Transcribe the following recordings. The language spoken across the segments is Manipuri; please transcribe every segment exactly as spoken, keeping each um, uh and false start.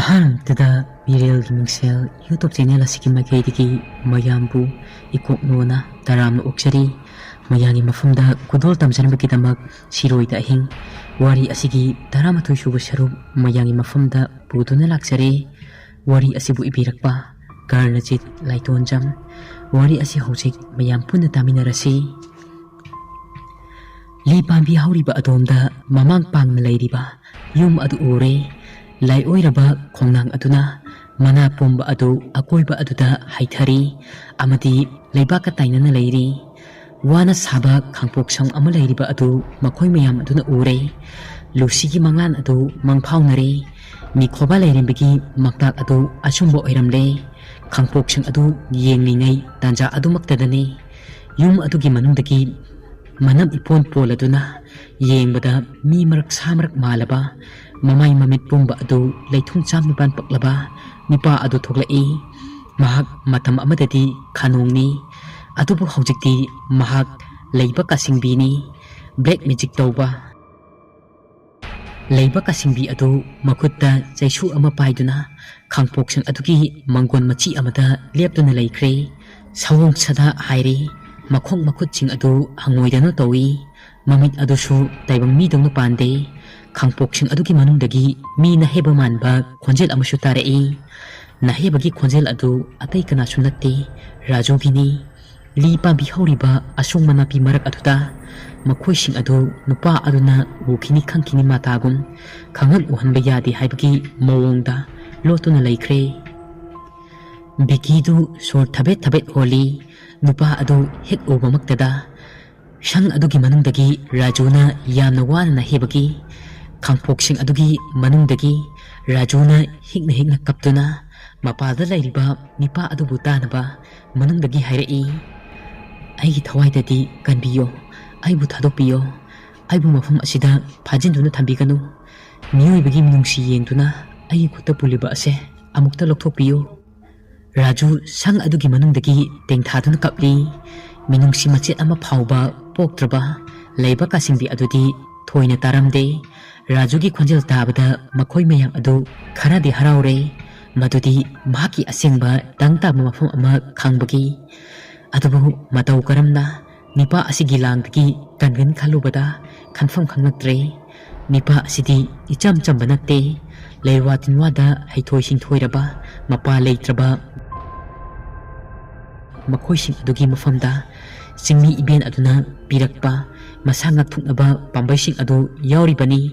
ꯑꯍꯥꯟꯕꯗ ꯃꯤꯔꯦꯜꯒꯤ ꯃꯤꯡꯁꯦꯜ YouTube ꯆꯦꯅꯦꯜ ꯑꯁꯤꯒꯤ ꯃꯥꯏꯀꯩꯗꯒꯤ ꯃꯌꯥꯝꯕꯨ ꯏꯀꯣꯛꯅꯣꯅ ꯇꯔꯥꯝꯅ ꯑꯣꯛꯆꯔꯤ꯫ ꯃꯌꯥꯝꯒꯤ ꯃꯐꯝꯗ ꯈꯨꯗꯣꯜ ꯇꯝꯖꯅꯕꯒꯤꯗꯃꯛ ꯁꯤꯔꯣꯏꯗ ꯑꯍꯤꯡ ꯋꯥꯔꯤ ꯑꯁꯤꯒꯤ ꯇꯔꯥꯃꯥꯊꯣꯏ ꯁꯨꯕ ꯁꯔꯨꯛ ꯃꯌꯥꯝꯒꯤ ꯃꯐꯝꯗ ꯄꯨꯗꯨꯅ ꯂꯥꯛꯆꯔꯦ꯫ ꯋꯥꯔꯤ ꯑꯁꯤꯕꯨ ꯏꯕꯤꯔꯛꯄ ꯀꯔꯅꯖꯤꯠ ꯂꯥꯏꯇꯣꯟꯖꯝ꯫ ꯋꯥꯔꯤ ꯑꯁꯤ ꯍꯧꯖꯤꯛ ꯃꯌꯥꯝ ꯄꯨꯟꯅ ꯇꯥꯃꯤꯟꯅꯔꯁꯤ꯫ ꯂꯤ ꯄꯥꯝꯕꯤ ꯍꯧꯔꯤꯕ ꯑꯗꯣꯝꯗ ꯃꯃꯥꯡ ꯄꯥꯡꯅ ꯂꯩꯔꯤꯕ ꯌꯨꯝ ꯑꯗꯨ ꯎꯔꯦ꯫ ꯂꯥꯏꯑꯣꯏꯔꯕ ꯈꯣꯡꯅꯥꯡ ꯑꯗꯨꯅ ꯃꯅꯥ ꯄꯨꯝꯕ ꯑꯗꯨ ꯑꯀꯣꯏꯕ ꯑꯗꯨꯗ ꯍꯩꯊꯔꯤ ꯑꯃꯗꯤ ꯂꯩꯕꯥꯛꯀ ꯇꯥꯏꯅꯅ ꯂꯩꯔꯤ꯫ ꯋꯥꯅ ꯁꯥꯕ ꯈꯥꯡꯄꯣꯛꯁꯪ ꯑꯃ ꯂꯩꯔꯤꯕ ꯑꯗꯨ ꯃꯈꯣꯏ ꯃꯌꯥꯝ ꯑꯗꯨꯅ ꯎꯔꯦ꯫ ꯂꯨꯁꯤꯒꯤ ꯃꯉꯥꯜ ꯑꯗꯨ ꯃꯪꯐꯥꯎꯅꯔꯦ꯫ ꯃꯤꯈꯣꯕ ꯂꯩꯔꯦꯝꯕꯒꯤ ꯃꯛꯇꯥꯛ ꯑꯗꯨ ꯑꯆꯨꯝꯕ ꯑꯣꯏꯔꯝꯂꯦ꯫ ꯈꯥꯡꯄꯣꯛꯁꯪ ꯑꯗꯨ ꯌꯦꯡꯂꯤꯉꯩ ꯇꯥꯟꯖꯥ ꯑꯗꯨꯃꯛꯇꯗꯅꯤ ꯌꯨꯝ ꯑꯗꯨꯒꯤ ꯃꯅꯨꯡꯗꯒꯤ ꯃꯅꯝ ꯏꯄꯣꯟ ꯄꯣꯜꯂꯗꯨꯅ ꯌꯦꯡꯕꯗ ꯃꯤ ꯃꯔꯛ ꯁꯥ ꯃꯔꯛ ꯃꯥꯜꯂꯕ ꯃꯃꯥꯏ ꯃꯃꯤꯠ ꯄꯨꯝꯕ ꯑꯗꯨ ꯂꯩꯊꯨꯡ ꯆꯥꯝ ꯅꯤꯄꯥꯟ ꯄꯛꯂꯕ ꯅꯨꯄꯥ ꯑꯗꯨ ꯊꯣꯛꯂꯛꯏ꯫ ꯃꯍꯥꯛ ꯃꯇꯝ ꯑꯃꯗꯗꯤ ꯈꯥꯅꯣꯡꯅꯤ, ꯑꯗꯨꯕꯨ ꯍꯧꯖꯤꯛꯇꯤ ꯃꯍꯥꯛ ꯂꯩꯕ ꯀꯥꯁꯤꯡꯕꯤꯅꯤ꯫ ꯕ꯭ꯂꯦꯛ ꯃꯦꯖꯤꯛ ꯇꯧꯕ꯫ ꯂꯩꯕ ꯀꯥꯁꯤꯡꯕꯤ ꯑꯗꯨ ꯃꯈꯨꯠꯇ ꯆꯩꯁꯨ ꯑꯃ ꯄꯥꯏꯗꯨꯅ ꯈꯥꯡꯄꯣꯛꯁꯪ ꯑꯗꯨꯒꯤ ꯃꯪꯒꯣꯟ ꯃꯆꯤ ꯑꯃꯗ ꯂꯦꯞꯇꯨꯅ ꯂꯩꯈ꯭ꯔꯦ꯫ ꯁꯑꯣꯡ ꯁꯥꯗꯥ ꯍꯥꯏꯔꯦ꯫ ꯃꯈꯣꯡ ꯃꯈꯨꯠꯁꯤꯡ ꯑꯗꯨ ꯍꯪꯉꯣꯏꯗꯅ ꯇꯧꯏ꯫ ꯃꯃꯤꯠ ꯑꯗꯨꯁꯨ ꯇꯥꯏꯕꯪ ꯃꯤꯗꯧꯅ ꯄꯥꯟꯗꯦ꯫ ꯈꯥꯡꯄꯣꯛꯁꯪ ꯑꯗꯨꯒꯤ ꯃꯅꯨꯡꯗꯒꯤ ꯃꯤꯅ ꯍꯦꯕ ꯃꯥꯟꯕ ꯈꯣꯟꯖꯦꯜ ꯑꯃꯁꯨ ꯇꯥꯔꯛꯏ꯫ ꯅꯍꯦꯕꯒꯤ ꯈꯣꯟꯖꯦꯜ ꯑꯗꯨ ꯑꯇꯩ ꯀꯅꯥꯁꯨ ꯅꯠꯇꯦ, ꯔꯥꯖꯨꯒꯤꯅꯤ꯫ ꯂꯤ ꯄꯥꯝꯕꯤ ꯍꯧꯔꯤꯕ ꯑꯁꯣꯡꯕ ꯅꯥꯄꯤ ꯃꯔꯛ ꯑꯗꯨꯗ ꯃꯈꯣꯏꯁꯤꯡ ꯑꯗꯨ ꯅꯨꯄꯥ ꯑꯗꯨꯅ ꯎꯈꯤꯅꯤ ꯈꯪꯈꯤꯅꯤ ꯃꯇꯥꯒꯨꯝ ꯈꯪꯍꯟ ꯎꯍꯟꯕ ꯌꯥꯗꯦ ꯍꯥꯏꯕꯒꯤ ꯃꯑꯣꯡꯗ ꯂꯣꯠꯇꯨꯅ ꯂꯩꯈ꯭ꯔꯦ꯫ ꯕꯤꯀꯤꯗꯨ ꯁꯣꯔ ꯊꯕꯦꯠ ꯊꯕꯦꯠ ꯍꯣꯜꯂꯤ꯫ ꯅꯨꯄꯥ ꯑꯗꯨ ꯍꯦꯛ ꯎꯕꯃꯛꯇꯗ ꯁꯪ ꯑꯗꯨꯒꯤ ꯃꯅꯨꯡꯗꯒꯤ ꯔꯥꯖꯨꯅ ꯌꯥꯝꯅ ꯋꯥꯅ ꯅꯥꯍꯦꯕꯒꯤ ꯈꯥꯡꯄꯣꯛꯁꯤꯡ ꯑꯗꯨꯒꯤ ꯃꯅꯨꯡꯗꯒꯤ ꯔꯥꯖꯨꯅ ꯍꯤꯛꯅ ꯍꯤꯛꯅ ꯀꯞꯇꯨꯅ ꯃꯄꯥꯜꯗ ꯂꯩꯔꯤꯕ ꯅꯤꯄꯥ ꯑꯗꯨꯕꯨ ꯇꯥꯅꯕ ꯃꯅꯨꯡꯗꯒꯤ ꯍꯥꯏꯔꯛꯏ, "ꯑꯩꯒꯤ ꯊꯋꯥꯏꯗꯗꯤ ꯀꯟꯕꯤꯌꯣ, ꯑꯩꯕꯨ ꯊꯥꯗꯣꯛꯄꯤꯌꯣ, ꯑꯩꯕꯨ ꯃꯐꯝ ꯑꯁꯤꯗ ꯐꯥꯖꯤꯟꯗꯨꯅ ꯊꯝꯕꯤꯒꯅꯨ꯫ ꯃꯤꯑꯣꯏꯕꯒꯤ ꯃꯤꯅꯨꯡꯁꯤ ꯌꯦꯡꯗꯨꯅ ꯑꯩꯒꯤ ꯈꯨꯠꯇ ꯄꯨꯜꯂꯤꯕ ꯑꯁꯦ ꯑꯃꯨꯛꯇ ꯂꯧꯊꯣꯛꯄꯤꯌꯨ꯫" ꯔꯥꯖꯨ ꯁꯪ ꯑꯗꯨꯒꯤ ꯃꯅꯨꯡꯗꯒꯤ ꯇꯦꯡꯊꯥꯗꯨꯅ ꯀꯞꯂꯤ꯫ ꯃꯤꯅꯨꯡꯁꯤ ꯃꯆꯦꯠ ꯑꯃ ꯐꯥꯎꯕ ꯄꯣꯛꯇ꯭ꯔꯕ ꯂꯩꯕ ꯀꯥꯁꯤꯡꯕꯤ ꯑꯗꯨꯗꯤ ꯊꯣꯏꯅ ꯇꯥꯔꯝꯗꯦ꯫ ꯔꯥꯖꯨꯒꯤ ꯈꯣꯟꯖꯦꯜ ꯇꯥꯕꯗ ꯃꯈꯣꯏ ꯃꯌꯥꯝ ꯑꯗꯨ ꯈꯔꯗꯤ ꯍꯔꯥꯎꯔꯦ, ꯃꯗꯨꯗꯤ ꯃꯍꯥꯛꯀꯤ ꯑꯁꯦꯡꯕ ꯇꯪ ꯇꯥꯕ ꯃꯐꯝ ꯑꯃ ꯈꯪꯕꯒꯤ꯫ ꯑꯗꯨꯕꯨ ꯃꯇꯧ ꯀꯔꯝꯅ ꯅꯤꯄꯥ ꯑꯁꯤꯒꯤ ꯂꯥꯡꯗꯒꯤ ꯀꯟꯒꯅꯤ ꯈꯜꯂꯨꯕꯗ ꯈꯟꯐꯝ ꯈꯪꯂꯛꯇ꯭ꯔꯦ꯫ ꯅꯤꯄꯥ ꯑꯁꯤꯗꯤ ꯏꯆꯝ ꯆꯝꯕ ꯅꯠꯇꯦ꯫ ꯂꯩꯋꯥ ꯇꯤꯟꯋꯥꯗ ꯍꯩꯊꯣꯏ ꯁꯤꯡꯊꯣꯏꯔꯕ, ꯃꯄꯥ ꯂꯩꯇ꯭ꯔꯕ ꯃꯈꯣꯏꯁꯤꯡ ꯑꯗꯨꯒꯤ ꯃꯐꯝꯗ ꯆꯤꯡꯃꯤ ꯏꯕꯦꯟ ꯑꯗꯨꯅ ꯄꯤꯔꯛꯄ ꯃꯁꯥ ꯉꯥꯛꯊꯣꯛꯅꯕ ꯄꯥꯝꯕꯩꯁꯤꯡ ꯑꯗꯨ ꯌꯥꯎꯔꯤꯕꯅꯤ꯫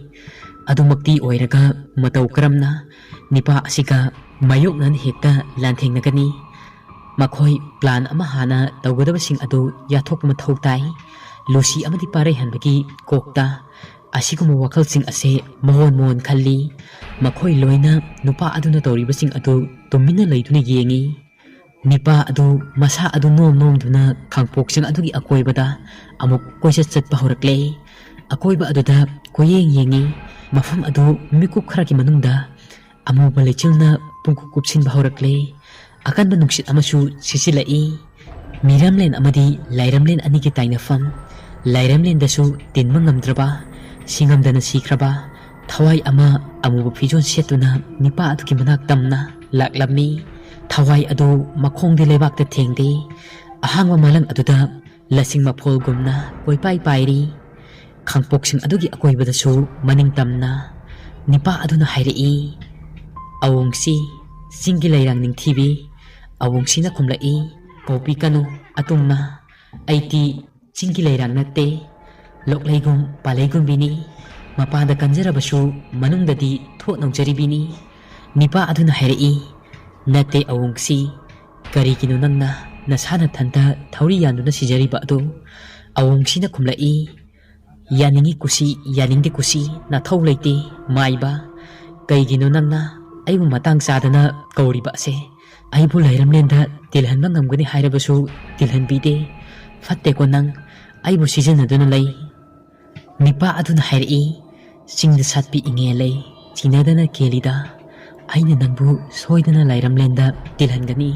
ꯑꯗꯨꯃꯛꯇꯤ ꯑꯣꯏꯔꯒ ꯃꯇꯧ ꯀꯔꯝꯅ ꯅꯤꯄꯥ ꯑꯁꯤꯒ ꯃꯥꯌꯣꯛꯅꯅ ꯍꯦꯛꯇ ꯂꯥꯟꯊꯦꯡꯅꯒꯅꯤ? ꯃꯈꯣꯏ ꯄ꯭ꯂꯥꯟ ꯑꯃ ꯍꯥꯟꯅ ꯇꯧꯒꯗꯕꯁꯤꯡ ꯑꯗꯨ ꯌꯥꯊꯣꯛꯄ ꯃꯊꯧ ꯇꯥꯏ꯫ ꯂꯨꯁꯤ ꯑꯃꯗꯤ ꯄꯥꯔꯩꯍꯟꯕꯒꯤ ꯀꯣꯛꯇ ꯑꯁꯤꯒꯨꯝꯕ ꯋꯥꯈꯜꯁꯤꯡ ꯑꯁꯦ ꯃꯍꯣꯟ ꯃꯍꯣꯟ ꯈꯜꯂꯤ꯫ ꯃꯈꯣꯏ ꯂꯣꯏꯅ ꯅꯨꯄꯥ ꯑꯗꯨꯅ ꯇꯧꯔꯤꯕꯁꯤꯡ ꯑꯗꯨ ꯇꯨꯃꯤꯟꯅ ꯂꯩꯗꯨꯅ ꯌꯦꯡꯉꯤ꯫ ꯅꯤꯄꯥ ꯑꯗꯨ ꯃꯁꯥ ꯑꯗꯨ ꯅꯣꯝ ꯅꯣꯝꯗꯨꯅ ꯈꯥꯡꯄꯣꯛꯁꯤꯡ ꯑꯗꯨꯒꯤ ꯑꯀꯣꯏꯕꯗ ꯑꯃꯨꯛ ꯀꯣꯏꯆꯠ ꯆꯠꯄ ꯍꯧꯔꯛꯂꯦ꯫ ꯑꯀꯣꯏꯕ ꯑꯗꯨꯗ ꯀꯣꯏꯌꯦꯡ ꯌꯦꯡꯉꯤ꯫ ꯃꯐꯝ ꯑꯗꯨ ꯃꯤꯀꯨꯞ ꯈꯔꯒꯤ ꯃꯅꯨꯡꯗ ꯑꯃꯨꯕ ꯂꯩꯆꯤꯜꯅ ꯄꯨꯡꯀꯨꯞ ꯀꯨꯞꯁꯤꯟꯕ ꯍꯧꯔꯛꯂꯦ꯫ ꯑꯀꯟꯕ ꯅꯨꯡꯁꯤꯠ ꯑꯃꯁꯨ ꯁꯤꯠꯆꯤꯜꯂꯛꯏ꯫ ꯃꯤꯔꯝꯂꯦꯟ ꯑꯃꯗꯤ ꯂꯥꯏꯔꯝꯂꯦꯟ ꯑꯅꯤꯒꯤ ꯇꯥꯏꯅꯐꯝ, ꯂꯥꯏꯔꯝꯂꯦꯟꯗꯁꯨ ꯇꯤꯟꯕ ꯉꯝꯗ꯭ꯔꯕ, ꯁꯤꯉꯝꯗꯅ ꯁꯤꯈ꯭ꯔꯕ ꯊꯋꯥꯏ ꯑꯃ ꯑꯃꯨꯕ ꯐꯤꯖꯣꯜ ꯁꯦꯠꯇꯨꯅ ꯅꯤꯄꯥ ꯑꯗꯨꯒꯤ ꯃꯅꯥꯛ ꯇꯝꯅ ꯂꯥꯛꯂꯝꯃꯤ꯫ ꯊꯋꯥꯏ ꯑꯗꯨ ꯃꯈꯣꯡꯗꯤ ꯂꯩꯕꯥꯛꯇ ꯊꯦꯡꯗꯦ꯫ ꯑꯍꯥꯡꯕ ꯃꯥꯂꯪ ꯑꯗꯨꯗ ꯂꯁꯤꯡ ꯃꯐꯣꯜꯒꯨꯝꯅ ꯀꯣꯏꯄꯥꯏ ꯄꯥꯏꯔꯤ꯫ ꯈꯥꯡꯄꯣꯛꯁꯤꯡ ꯑꯗꯨꯒꯤ ꯑꯀꯣꯏꯕꯗꯁꯨ ꯃꯅꯤꯡ ꯇꯝꯅ ꯅꯤꯄꯥ ꯑꯗꯨꯅ ꯍꯥꯏꯔꯛꯏ, "ꯑꯋꯣꯡꯁꯤ, ꯆꯤꯡꯒꯤ ꯂꯩꯔꯥꯡ ꯅꯤꯡꯊꯤꯕꯤ꯫" ꯑꯋꯣꯡꯁꯤꯅ ꯈꯨꯝꯂꯛꯏ, "ꯄꯥꯎꯕꯤꯒꯅꯨ ꯑꯗꯨꯝꯅ, ꯑꯩꯗꯤ ꯆꯤꯡꯒꯤ ꯂꯩꯔꯥꯡ ꯅꯠꯇꯦ, ꯂꯣꯛꯂꯩꯒꯨꯝ ꯄꯥꯂꯩꯒꯨꯝꯕꯤꯅꯤ꯫ ꯃꯄꯥꯟꯗ ꯀꯟꯖꯔꯕꯁꯨ ꯃꯅꯨꯡꯗꯗꯤ ꯊꯣꯠ ꯅꯧꯖꯔꯤꯕꯤꯅꯤ꯫" ꯅꯤꯄꯥ ꯑꯗꯨꯅ ꯍꯥꯏꯔꯛꯏ, "ꯅꯠꯇꯦ ꯑꯋꯣꯡꯁꯤ, ꯀꯔꯤꯒꯤꯅꯣ ꯅꯪꯅ ꯅꯁꯥ ꯅꯊꯟꯇ ꯊꯧꯔꯤ ꯌꯥꯟꯗꯨꯅ ꯁꯤꯖꯔꯤꯕ ꯑꯗꯨ?" ꯑꯋꯣꯡꯁꯤꯅ ꯈꯨꯝꯂꯛꯏ, "ꯌꯥꯅꯤꯡꯉꯤ ꯀꯨꯁꯤ, ꯌꯥꯅꯤꯡꯗꯦ ꯀꯨꯁꯤ, ꯅꯊꯧ ꯂꯩꯇꯦ ꯃꯥꯏꯕ꯫ ꯀꯩꯒꯤꯅꯣ ꯅꯪꯅ ꯑꯩꯕꯨ ꯃꯇꯥꯡ ꯆꯥꯗꯅ ꯀꯧꯔꯤꯕ ꯑꯁꯦ? ꯑꯩꯕꯨ ꯂꯩꯔꯝꯂꯦꯟꯗ ꯇꯤꯜꯍꯟꯕ ꯉꯝꯒꯅꯤ ꯍꯥꯏꯔꯕꯁꯨ ꯇꯤꯜꯍꯟꯕꯤꯗꯦ꯫ ꯐꯠꯇꯦꯀꯣ ꯅꯪ, ꯑꯩꯕꯨ ꯁꯤꯖꯤꯟꯅꯗꯨꯅ ꯂꯩ꯫" ꯅꯤꯄꯥ ꯑꯗꯨꯅ ꯍꯥꯏꯔꯛꯏ, "ꯆꯤꯡꯗ ꯁꯥꯠꯄꯤ ꯏꯉꯦ ꯂꯩ, ꯆꯤꯟꯅꯗꯅ ꯀꯦꯜꯂꯤꯗ꯫ ꯑꯩꯅ ꯅꯪꯕꯨ ꯁꯣꯏꯗꯅ ꯂꯥꯏꯔꯝꯂꯦꯟꯗ ꯇꯤꯜꯍꯟꯒꯅꯤ꯫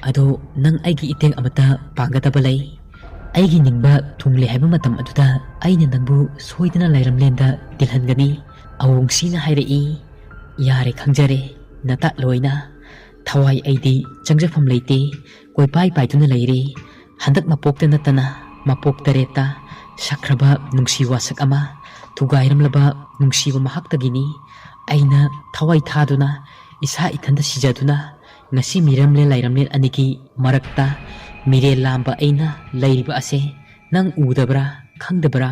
ꯑꯗꯣ ꯅꯪ ꯑꯩꯒꯤ ꯏꯇꯦꯡ ꯑꯃꯠꯇ ꯄꯥꯡꯒꯗꯕ ꯂꯩ꯫ ꯑꯩꯒꯤ ꯅꯤꯡꯕ ꯊꯨꯡꯂꯦ ꯍꯥꯏꯕ ꯃꯇꯝ ꯑꯗꯨꯗ ꯑꯩꯅ ꯅꯪꯕꯨ ꯁꯣꯏꯗꯅ ꯂꯩꯔꯝꯂꯦꯟꯗ ꯇꯤꯜꯍꯟꯒꯅꯤ꯫ ꯑꯋꯣꯡꯁꯤꯅ ꯍꯥꯏꯔꯛꯏ, "ꯌꯥꯔꯦ, ꯈꯪꯖꯔꯦ, ꯅꯇꯥ ꯂꯣꯏꯅ꯫ ꯊꯋꯥꯏ ꯑꯩꯗꯤ ꯆꯪꯖꯐꯝ ꯂꯩꯇꯦ, ꯀꯣꯏꯄꯥꯏ ꯄꯥꯏꯗꯨꯅ ꯂꯩꯔꯦ꯫ ꯍꯟꯗꯛ ꯃꯄꯣꯛꯇ ꯅꯠꯇꯅ ꯃꯄꯣꯛ ꯇꯔꯦꯠꯇ ꯁꯛꯈ꯭ꯔꯕ ꯅꯨꯡꯁꯤ ꯋꯥꯁꯛ ꯑꯃ, ꯊꯨꯒꯥꯏꯔꯝꯂꯕ ꯅꯨꯡꯁꯤꯕ ꯃꯍꯥꯛꯇꯒꯤꯅꯤ꯫ ꯑꯩꯅ ꯊꯋꯥꯏ ꯊꯥꯗꯨꯅ ꯏꯁꯥ ꯏꯊꯟꯗ ꯁꯤꯖꯗꯨꯅ ꯉꯁꯤ ꯃꯤꯔꯝꯂꯦꯟ ꯂꯩꯔꯝꯂꯦꯟ ꯑꯅꯤꯒꯤ ꯃꯔꯛꯇ ꯃꯤꯔꯦꯜ ꯂꯥꯝꯕ ꯑꯩꯅ ꯂꯩꯔꯤꯕ ꯑꯁꯦ ꯅꯪ ꯎꯗꯕ꯭ꯔꯥ, ꯈꯪꯗꯕ꯭ꯔꯥ?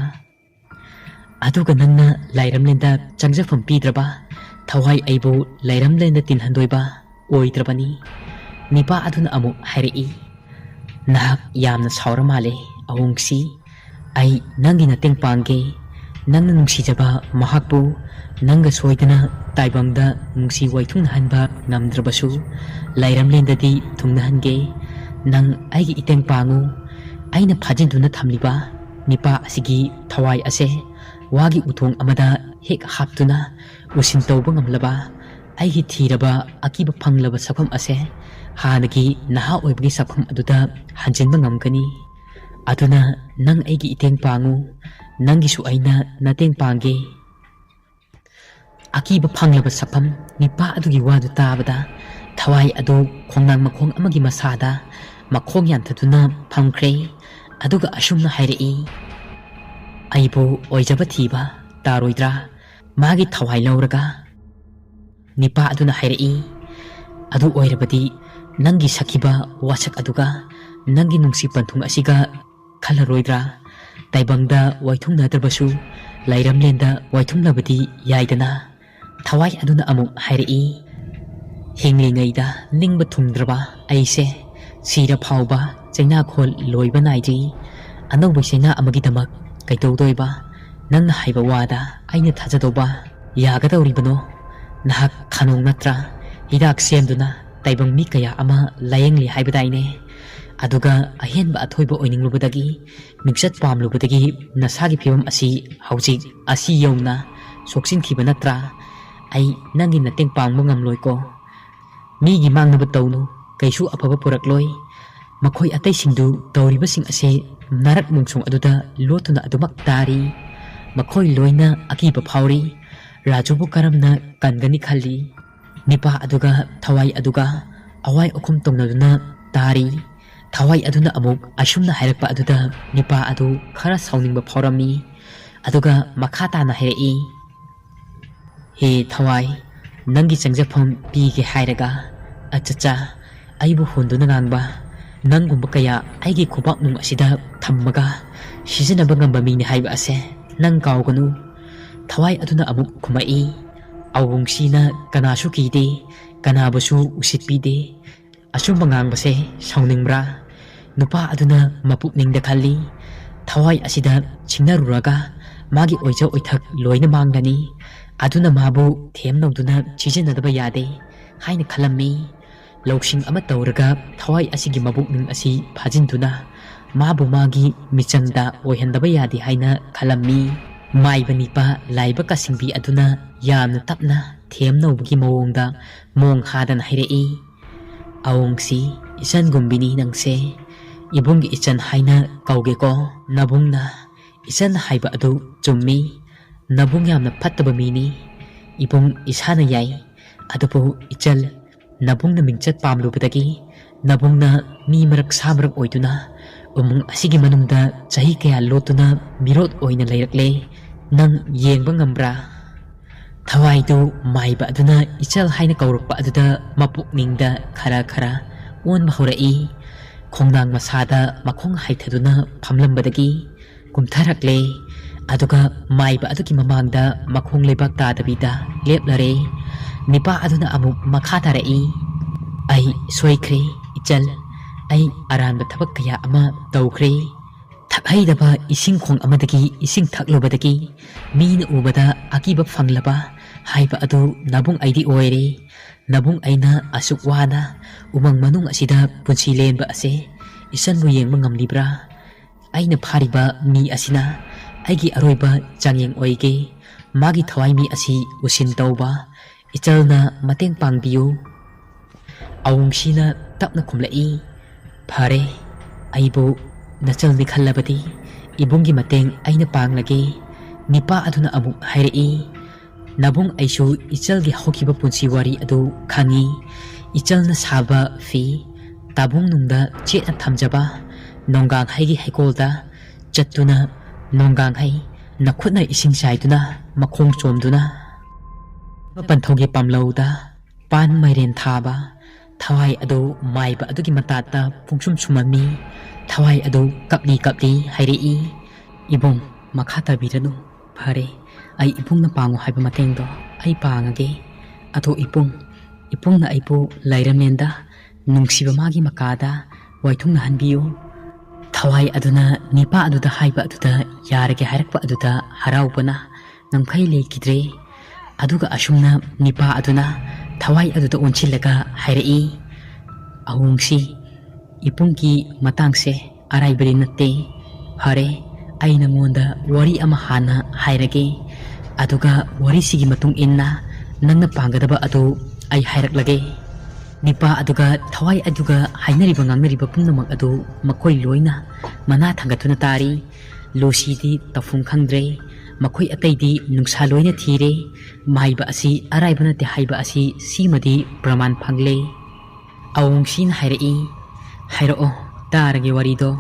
ꯑꯗꯨꯒ ꯅꯪꯅ ꯂꯥꯏꯔꯝꯂꯦꯟꯗ ꯆꯪꯖꯐꯝ ꯄꯤꯗ꯭ꯔꯕ, ꯊꯋꯥꯏ ꯑꯩꯕꯨ ꯂꯥꯏꯔꯝꯂꯦꯟꯗ ꯇꯤꯟꯍꯟꯗꯣꯏꯕ ꯑꯣꯏꯗ꯭ꯔꯕꯅꯤ?" ꯅꯤꯄꯥ ꯑꯗꯨꯅ ꯑꯃꯨꯛ ꯍꯥꯏꯔꯛꯏ, "ꯅꯍꯥꯛ ꯌꯥꯝꯅ ꯁꯥꯎꯔ ꯃꯥꯜꯂꯦ, ꯑꯋꯣꯡꯁꯤ꯫ ꯑꯩ ꯅꯪꯒꯤ ꯃꯇꯦꯡ ꯄꯥꯡꯒꯦ꯫ ꯅꯪꯅ ꯅꯨꯡꯁꯤꯖꯕ ꯃꯍꯥꯛꯄꯨ ꯅꯪꯒ ꯁꯣꯏꯗꯅ ꯇꯥꯏꯕꯪꯗ ꯅꯨꯡꯁꯤ ꯋꯥꯏꯊꯨꯡꯅꯍꯟꯕ ꯉꯝꯗ꯭ꯔꯕꯁꯨ, ꯂꯥꯏꯔꯝꯂꯦꯟꯗꯗꯤ ꯊꯨꯡꯅꯍꯟꯒꯦ꯫ ꯅꯪ ꯑꯩꯒꯤ ꯏꯇꯦꯡ ꯄꯥꯡꯉꯨ꯫ ꯑꯩꯅ ꯐꯥꯖꯤꯟꯗꯨꯅ ꯊꯝꯂꯤꯕ ꯅꯤꯄꯥ ꯑꯁꯤꯒꯤ ꯊꯋꯥꯏ ꯑꯁꯦ ꯋꯥꯒꯤ ꯎꯊꯣꯡ ꯑꯃꯗ ꯍꯦꯛ ꯍꯥꯞꯇꯨꯅ ꯎꯁꯤꯟ ꯇꯧꯕ ꯉꯝꯂꯕ ꯑꯩꯒꯤ ꯊꯤꯔꯕ ꯑꯀꯤꯕ ꯐꯪꯂꯕ ꯁꯛꯐꯝ ꯑꯁꯦ ꯍꯥꯟꯅꯒꯤ ꯅꯍꯥ ꯑꯣꯏꯕꯒꯤ ꯁꯛꯐꯝ ꯑꯗꯨꯗ ꯍꯟꯖꯤꯟꯕ ꯉꯝꯒꯅꯤ꯫ ꯑꯗꯨꯅ ꯅꯪ ꯑꯩꯒꯤ ꯏꯇꯦꯡ ꯄꯥꯡꯉꯨ, ꯅꯪꯒꯤꯁꯨ ꯑꯩꯅ ꯅꯇꯦꯡ ꯄꯥꯡꯒꯦ꯫" ꯑꯀꯤꯕ ꯐꯪꯂꯕ ꯁꯛꯐꯝ ꯅꯤꯄꯥ ꯑꯗꯨꯒꯤ ꯋꯥꯗꯨ ꯇꯥꯕꯗ ꯊꯋꯥꯏ ꯑꯗꯨ ꯈꯣꯡꯅꯥꯡ ꯃꯈꯣꯡ ꯑꯃꯒꯤ ꯃꯁꯥꯗ ꯃꯈꯣꯡ ꯌꯥꯟꯊꯗꯨꯅ ꯐꯝꯈ꯭ꯔꯦ꯫ ꯑꯗꯨꯒ ꯑꯁꯨꯝꯅ ꯍꯥꯏꯔꯛꯏ, "ꯑꯩꯕꯨ ꯑꯣꯏꯖꯕ ꯊꯤꯕ ꯇꯥꯔꯣꯏꯗ꯭ꯔꯥ ꯃꯥꯒꯤ ꯊꯋꯥꯏ ꯂꯧꯔꯒ?" ꯅꯤꯄꯥ ꯑꯗꯨꯅ ꯍꯥꯏꯔꯛꯏ, "ꯑꯗꯨ ꯑꯣꯏꯔꯕꯗꯤ ꯅꯪꯒꯤ ꯁꯛꯈꯤꯕ ꯋꯥꯁꯛ ꯑꯗꯨꯒ ꯅꯪꯒꯤ ꯅꯨꯡꯁꯤ ꯄꯟꯊꯨꯡ ꯑꯁꯤꯒ ꯈꯜꯂꯔꯣꯏꯗ꯭ꯔꯥ? ꯇꯥꯏꯕꯪꯗ ꯋꯥꯏꯊꯨꯡꯅꯗ꯭ꯔꯕꯁꯨ ꯂꯥꯏꯔꯝꯂꯦꯟꯗ ꯋꯥꯏꯊꯨꯡꯅꯕꯗꯤ ꯌꯥꯏꯗꯅ?" ꯊꯋꯥꯏ ꯑꯗꯨꯅ ꯑꯃꯨꯛ ꯍꯥꯏꯔꯛꯏ, "ꯍꯤꯡꯂꯤꯉꯩꯗ ꯅꯤꯡꯕ ꯊꯨꯡꯗ꯭ꯔꯕ ꯑꯩꯁꯦ ꯁꯤꯔ ꯐꯥꯎꯕ ꯆꯩꯅꯥꯈꯣꯜ ꯂꯣꯏꯕ ꯅꯥꯏꯗ꯭ꯔꯤ꯫ ꯑꯅꯧꯕ ꯆꯩꯅꯥ ꯑꯃꯒꯤꯗꯃꯛ ꯀꯩꯗꯧꯗꯣꯏꯕ? ꯅꯪꯅ ꯍꯥꯏꯕ ꯋꯥꯗ ꯑꯩꯅ ꯊꯥꯖꯗꯧꯕ ꯌꯥꯒꯗꯧꯔꯤꯕꯅꯣ? ꯅꯍꯥꯛ ꯈꯥꯅꯣꯡ ꯅꯠꯇ꯭ꯔꯥ? ꯍꯤꯗꯥꯛ ꯁꯦꯝꯗꯨꯅ ꯇꯥꯏꯕꯪ ꯃꯤ ꯀꯌꯥ ꯑꯃ ꯂꯥꯌꯦꯡꯂꯤ ꯍꯥꯏꯕꯗꯥꯏꯅꯦ? ꯑꯗꯨꯒ ꯑꯍꯦꯟꯕ ꯑꯊꯣꯏꯕ ꯑꯣꯏꯅꯤꯡꯂꯨꯕꯗꯒꯤ, ꯃꯤꯡꯆꯠ ꯄꯥꯝꯂꯨꯕꯗꯒꯤ ꯅꯁꯥꯒꯤ ꯐꯤꯕꯝ ꯑꯁꯤ ꯍꯧꯖꯤꯛ ꯑꯁꯤ ꯌꯧꯅ ꯁꯣꯛꯆꯤꯟꯈꯤꯕ ꯅꯠꯇ꯭ꯔꯥ? ꯑꯩ ꯅꯪꯒꯤ ꯃꯇꯦꯡ ꯄꯥꯡꯕ ꯉꯝꯂꯣꯏꯀꯣ꯫ ꯃꯤꯒꯤ ꯃꯥꯡꯅꯕ ꯇꯧꯅꯨ, ꯀꯩꯁꯨ ꯑꯐꯕ ꯄꯨꯔꯛꯂꯣꯏ꯫ ꯃꯈꯣꯏ ꯑꯇꯩꯁꯤꯡꯗꯨ ꯇꯧꯔꯤꯕꯁꯤꯡ ꯑꯁꯦ ꯅꯥꯔꯛ ꯅꯨꯡꯁꯣꯡ ꯑꯗꯨꯗ ꯂꯣꯠꯇꯨꯅ ꯑꯗꯨꯃꯛ ꯇꯥꯔꯤ꯫ ꯃꯈꯣꯏ ꯂꯣꯏꯅ ꯑꯀꯤꯕ ꯐꯥꯎꯔꯤ꯫ ꯔꯥꯖꯨꯕꯨ ꯀꯔꯝꯅ ꯀꯟꯒꯅꯤ ꯈꯜꯂꯤ꯫ ꯅꯤꯄꯥ ꯑꯗꯨꯒ ꯊꯋꯥꯏ ꯑꯗꯨꯒ ꯑꯋꯥꯏ ꯑꯈꯨꯝ ꯇꯧꯅꯗꯨꯅ ꯇꯥꯔꯤ꯫ ꯊꯋꯥꯏ ꯑꯗꯨꯅ ꯑꯃꯨꯛ ꯑꯁꯨꯝꯅ ꯍꯥꯏꯔꯛꯄ ꯑꯗꯨꯗ ꯅꯤꯄꯥ ꯑꯗꯨ ꯈꯔ ꯁꯥꯎꯅꯤꯡꯕ ꯐꯥꯎꯔꯝꯃꯤ꯫ ꯑꯗꯨꯒ ꯃꯈꯥ ꯇꯥꯅ ꯍꯥꯏꯔꯛꯏ, "ꯍꯦ ꯊꯋꯥꯏ, ꯅꯪꯒꯤ ꯆꯪꯖꯐꯝ ꯄꯤꯒꯦ ꯍꯥꯏꯔꯒ, ꯑꯆꯆꯥ, ꯑꯩꯕꯨ ꯍꯨꯟꯗꯨꯅ ꯉꯥꯡꯕ, ꯅꯪꯒꯨꯝꯕ ꯀꯌꯥ ꯑꯩꯒꯤ ꯈꯨꯕꯥꯛꯅꯨꯡ ꯑꯁꯤꯗ ꯊꯝꯃꯒ ꯁꯤꯖꯤꯟꯅꯕ ꯉꯝꯕ ꯃꯤꯅꯤ ꯍꯥꯏꯕ ꯑꯁꯦ ꯅꯪ ꯀꯥꯎꯒꯅꯨ"꯫ ꯊꯋꯥꯏ ꯑꯗꯨꯅ ꯑꯃꯨꯛ ꯈꯨꯝꯃꯛꯏ, "ꯑꯋꯨꯡꯁꯤꯅ ꯀꯅꯥꯁꯨ ꯀꯤꯗꯦ, ꯀꯅꯥꯕꯨꯁꯨ ꯎꯁꯤꯠꯄꯤꯗꯦ꯫ ꯑꯆꯨꯝꯕ ꯉꯥꯡꯕꯁꯦ ꯁꯥꯎꯅꯤꯡꯕ꯭ꯔꯥ?" ꯅꯨꯄꯥ ꯑꯗꯨꯅ ꯃꯄꯨꯛꯅꯤꯡꯗ ꯈꯜꯂꯤ, "ꯊꯋꯥꯏ ꯑꯁꯤꯗ ꯁꯤꯡꯅꯔꯨꯔꯒ ꯃꯥꯒꯤ ꯑꯣꯏꯖ ꯑꯣꯏꯊꯛ ꯂꯣꯏꯅ ꯃꯥꯡꯒꯅꯤ꯫ ꯑꯗꯨꯅ ꯃꯥꯕꯨ ꯊꯦꯝꯅꯧꯗꯨꯅ ꯁꯤꯖꯤꯟꯅꯗꯕ ꯌꯥꯗꯦ" ꯍꯥꯏꯅ ꯈꯜꯂꯝꯃꯤ꯫ ꯂꯧꯁꯤꯡ ꯑꯃ ꯇꯧꯔꯒ ꯊꯋꯥꯏ ꯑꯁꯤꯒꯤ ꯃꯕꯨꯛꯅꯤꯡ ꯑꯁꯤ ꯐꯥꯖꯤꯟꯗꯨꯅ ꯃꯥꯕꯨ ꯃꯥꯒꯤ ꯃꯤꯆꯪꯗ ꯑꯣꯏꯍꯟꯗꯕ ꯌꯥꯗꯦ ꯍꯥꯏꯅ ꯈꯜꯂꯝꯃꯤ꯫ ꯃꯥꯏꯕ ꯅꯤꯄꯥ ꯂꯥꯏꯕ ꯀꯥꯁꯤꯡꯕꯤ ꯑꯗꯨꯅ ꯌꯥꯝꯅ ꯇꯞꯅ ꯊꯦꯝꯅꯧꯕꯒꯤ ꯃꯑꯣꯡꯗ ꯃꯣꯡ ꯍꯥꯗꯅ ꯍꯥꯏꯔꯛꯏ, "ꯑꯋꯨꯡꯁꯤ, ꯏꯆꯟꯒꯨꯝꯕꯤꯅꯤ ꯅꯪꯁꯦ꯫ ꯏꯕꯨꯡꯒꯤ ꯏꯆꯟ ꯍꯥꯏꯅ ꯀꯧꯒꯦꯀꯣ꯫ ꯅꯕꯨꯡꯅ ꯏꯆꯟ ꯍꯥꯏꯕ ꯑꯗꯨ ꯆꯨꯝꯃꯤ꯫ ꯅꯕꯨꯡ ꯌꯥꯝꯅ ꯐꯠꯇꯕ ꯃꯤꯅꯤ꯫ ꯏꯕꯨꯡ ꯏꯁꯥꯅ ꯌꯥꯏ꯫ ꯑꯗꯨꯕꯨ ꯏꯆꯜ, ꯅꯕꯨꯡꯅ ꯃꯤꯡꯆꯠ ꯄꯥꯝꯂꯨꯕꯗꯒꯤ ꯅꯕꯨꯡꯅ ꯃꯤ ꯃꯔꯛ ꯁꯥ ꯃꯔꯛ ꯑꯣꯏꯗꯨꯅ ꯎꯃꯪ ꯑꯁꯤꯒꯤ ꯃꯅꯨꯡꯗ ꯆꯍꯤ ꯀꯌꯥ ꯂꯣꯠꯇꯨꯅ ꯃꯤꯔꯣꯠ ꯑꯣꯏꯅ ꯂꯩꯔꯛꯂꯦ꯫ ꯅꯪ ꯌꯦꯡꯕ ꯉꯝꯕ꯭ꯔꯥ?" ꯊꯋꯥꯏꯗꯨ ꯃꯥꯏꯕ ꯑꯗꯨꯅ ꯏꯆꯜ ꯍꯥꯏꯅ ꯀꯧꯔꯛꯄ ꯑꯗꯨꯗ ꯃꯄꯨꯛꯅꯤꯡꯗ ꯈꯔ ꯈꯔ ꯑꯣꯟꯕ ꯍꯧꯔꯛꯏ꯫ ꯈꯣꯡꯅꯥꯡ ꯃꯁꯥꯗ ꯃꯈꯣꯡ ꯍꯥꯏꯊꯗꯨꯅ ꯐꯝꯂꯝꯕꯗꯒꯤ ꯀꯨꯝꯊꯔꯛꯂꯦ꯫ ꯑꯗꯨꯒ ꯃꯥꯏꯕ ꯑꯗꯨꯒꯤ ꯃꯃꯥꯡꯗ ꯃꯈꯣꯡ ꯂꯩꯕꯥꯛ ꯇꯥꯗꯕꯤꯗ ꯂꯦꯞꯂꯔꯦ꯫ ꯅꯤꯄꯥ ꯑꯗꯨꯅ ꯑꯃꯨꯛ ꯃꯈꯥ ꯇꯥꯔꯛꯏ, "ꯑꯩ ꯁꯣꯏꯈ꯭ꯔꯦ, ꯏꯆꯜ꯫ ꯑꯩ ꯑꯔꯥꯟꯕ ꯊꯕꯛ ꯀꯌꯥ ꯑꯃ ꯇꯧꯈ꯭ꯔꯦ꯫ ꯊꯛꯍꯩꯗꯕ ꯏꯁꯤꯡ ꯈꯣꯡ ꯑꯃꯗꯒꯤ ꯏꯁꯤꯡ ꯊꯛꯂꯨꯕꯗꯒꯤ ꯃꯤꯅ ꯎꯕꯗ ꯑꯀꯤꯕ ꯐꯪꯂꯕ ꯍꯥꯏꯕ ꯑꯗꯨ ꯅꯕꯨꯡ ꯑꯩꯗꯤ ꯑꯣꯏꯔꯦ꯫ ꯅꯕꯨꯡ ꯑꯩꯅ ꯑꯁꯨꯛ ꯋꯥꯅ ꯎꯃꯪ ꯃꯅꯨꯡ ꯑꯁꯤꯗ ꯄꯨꯟꯁꯤ ꯂꯦꯟꯕ ꯑꯁꯦ ꯏꯆꯟꯕꯨ ꯌꯦꯡꯕ ꯉꯝꯂꯤꯕ꯭ꯔꯥ? ꯑꯩꯅ ꯐꯥꯔꯤꯕ ꯃꯤ ꯑꯁꯤꯅ ꯑꯩꯒꯤ ꯑꯔꯣꯏꯕ ꯆꯥꯡꯌꯦꯡ ꯑꯣꯏꯒꯦ꯫ ꯃꯥꯒꯤ ꯊꯋꯥꯏ ꯃꯤ ꯑꯁꯤ ꯎꯁꯤꯟ ꯇꯧꯕ ꯏꯆꯜꯅ ꯃꯇꯦꯡ ꯄꯥꯡꯕꯤꯌꯨ"꯫ ꯑꯋꯨꯡꯁꯤꯅ ꯇꯞꯅ ꯈꯨꯝꯂꯛꯏ, "ꯐꯔꯦ, ꯑꯩꯕꯨ "ꯅꯆꯜꯅꯤ ꯈꯜꯂꯕꯗꯤ ꯏꯕꯨꯡꯒꯤ ꯃꯇꯦꯡ ꯑꯩꯅ ꯄꯥꯡꯂꯒꯦ꯫" ꯅꯤꯄꯥ ꯑꯗꯨꯅ ꯑꯃꯨꯛ ꯍꯥꯏꯔꯛꯏ, "ꯅꯕꯨꯡ, ꯑꯩꯁꯨ ꯏꯆꯜꯒꯤ ꯍꯧꯈꯤꯕ ꯄꯨꯟꯁꯤ ꯋꯥꯔꯤ ꯑꯗꯨ ꯈꯪꯏ꯫ ꯏꯆꯜꯅ ꯁꯥꯕ ꯐꯤ, ꯇꯥꯕꯨꯡ ꯅꯨꯡꯗ ꯆꯦꯠꯅ ꯊꯝꯖꯕ ꯅꯣꯡꯒꯥꯡ ꯍꯩꯒꯤ ꯍꯩꯀꯣꯜꯗ ꯆꯠꯇꯨꯅ ꯅꯣꯡꯒꯥꯡ ꯍꯩ ꯅꯈꯨꯠꯅ ꯏꯁꯤꯡ ꯆꯥꯏꯗꯨꯅ ꯃꯈꯣꯡ ꯆꯣꯝꯗꯨꯅ ꯄꯟꯊꯧꯒꯤ ꯄꯥꯝꯂꯧꯗ ꯄꯥꯟ ꯃꯥꯏꯔꯦꯟ ꯊꯥꯕ ꯊꯋꯥꯏ ꯑꯗꯨ ꯃꯥꯏꯕ ꯑꯗꯨꯒꯤ ꯃꯇꯥꯠꯇ ꯄꯨꯡꯁꯨꯝ ꯁꯨꯝꯃꯝꯃꯤ꯫ ꯊꯋꯥꯏ ꯑꯗꯨ ꯀꯞꯂꯤ ꯀꯞꯂꯤ ꯍꯥꯏꯔꯛꯏ, "ꯏꯕꯨꯡ, ꯃꯈꯥ ꯇꯥꯕꯤꯔꯅꯨ꯫ ꯐꯔꯦ, ꯑꯩ ꯏꯕꯨꯡꯅ ꯄꯥꯡꯉꯨ ꯍꯥꯏꯕ ꯃꯇꯦꯡꯗꯣ ꯑꯩ ꯄꯥꯡꯉꯒꯦ꯫ ꯑꯗꯣ ꯏꯕꯨꯡ, ꯏꯕꯨꯡꯅ ꯑꯩꯕꯨ ꯂꯥꯏꯔꯃꯦꯟꯗ ꯅꯨꯡꯁꯤꯕ ꯃꯥꯒꯤ ꯃꯀꯥꯗ ꯋꯥꯏꯊꯨꯡꯅꯍꯟꯕꯤꯌꯨ꯫" ꯊꯋꯥꯏ ꯑꯗꯨꯅ ꯅꯤꯄꯥ ꯑꯗꯨꯗ ꯍꯥꯏꯕ ꯑꯗꯨꯗ ꯌꯥꯔꯒꯦ ꯍꯥꯏꯔꯛꯄ ꯑꯗꯨꯗ ꯍꯔꯥꯎꯕꯅ ꯉꯝꯈꯩ ꯂꯩꯈꯤꯗ꯭ꯔꯦ꯫ ꯑꯗꯨꯒ ꯑꯁꯨꯝꯅ ꯅꯤꯄꯥ ꯑꯗꯨꯅ ꯊꯋꯥꯏ ꯑꯗꯨꯗ ꯑꯣꯟꯁꯤꯜꯂꯒ ꯍꯥꯏꯔꯛꯏ, "ꯑꯍꯣꯡꯁꯤ, ꯏꯄꯨꯡꯒꯤ ꯃꯇꯥꯡꯁꯦ ꯑꯔꯥꯏꯕꯗꯤ ꯅꯠꯇꯦ꯫ ꯐꯔꯦ, ꯑꯩ ꯅꯉꯣꯟꯗ ꯋꯥꯔꯤ ꯑꯃ ꯍꯥꯟꯅ ꯍꯥꯏꯔꯒꯦ, ꯑꯗꯨꯒ ꯋꯥꯔꯤꯁꯤꯒꯤ ꯃꯇꯨꯡ ꯏꯟꯅ ꯅꯪꯅ ꯄꯥꯡꯒꯗꯕ ꯑꯗꯨ ꯑꯩ ꯍꯥꯏꯔꯛꯂꯒꯦ꯫" ꯅꯤꯄꯥ ꯑꯗꯨꯒ ꯊꯋꯥꯏ ꯑꯗꯨꯒ ꯍꯥꯏꯅꯔꯤꯕ ꯉꯥꯡꯅꯔꯤꯕ ꯄꯨꯝꯅꯃꯛ ꯑꯗꯨ ꯃꯈꯣꯏ ꯂꯣꯏꯅ ꯃꯅꯥ ꯊꯥꯡꯒꯠꯇꯨꯅ ꯇꯥꯔꯤ꯫ ꯂꯨꯁꯤꯗꯤ ꯇꯧꯐꯝ ꯈꯪꯗ꯭ꯔꯦ꯫ ꯃꯈꯣꯏ ꯑꯇꯩꯗꯤ ꯅꯨꯡꯁꯥ ꯂꯣꯏꯅ ꯊꯤꯔꯦ꯫ ꯃꯥꯏꯕ ꯑꯁꯤ ꯑꯔꯥꯏꯕ ꯅꯠꯇꯦ ꯍꯥꯏꯕ ꯑꯁꯤ ꯁꯤꯃꯗꯤ ꯄ꯭ꯔꯃꯥꯟ ꯐꯪꯂꯦ꯫ ꯑꯋꯣꯡꯁꯤꯅ ꯍꯥꯏꯔꯛꯏ, "ꯍꯥꯏꯔꯛꯑꯣ, ꯇꯥꯔꯒꯦ ꯋꯥꯔꯤꯗꯣ꯫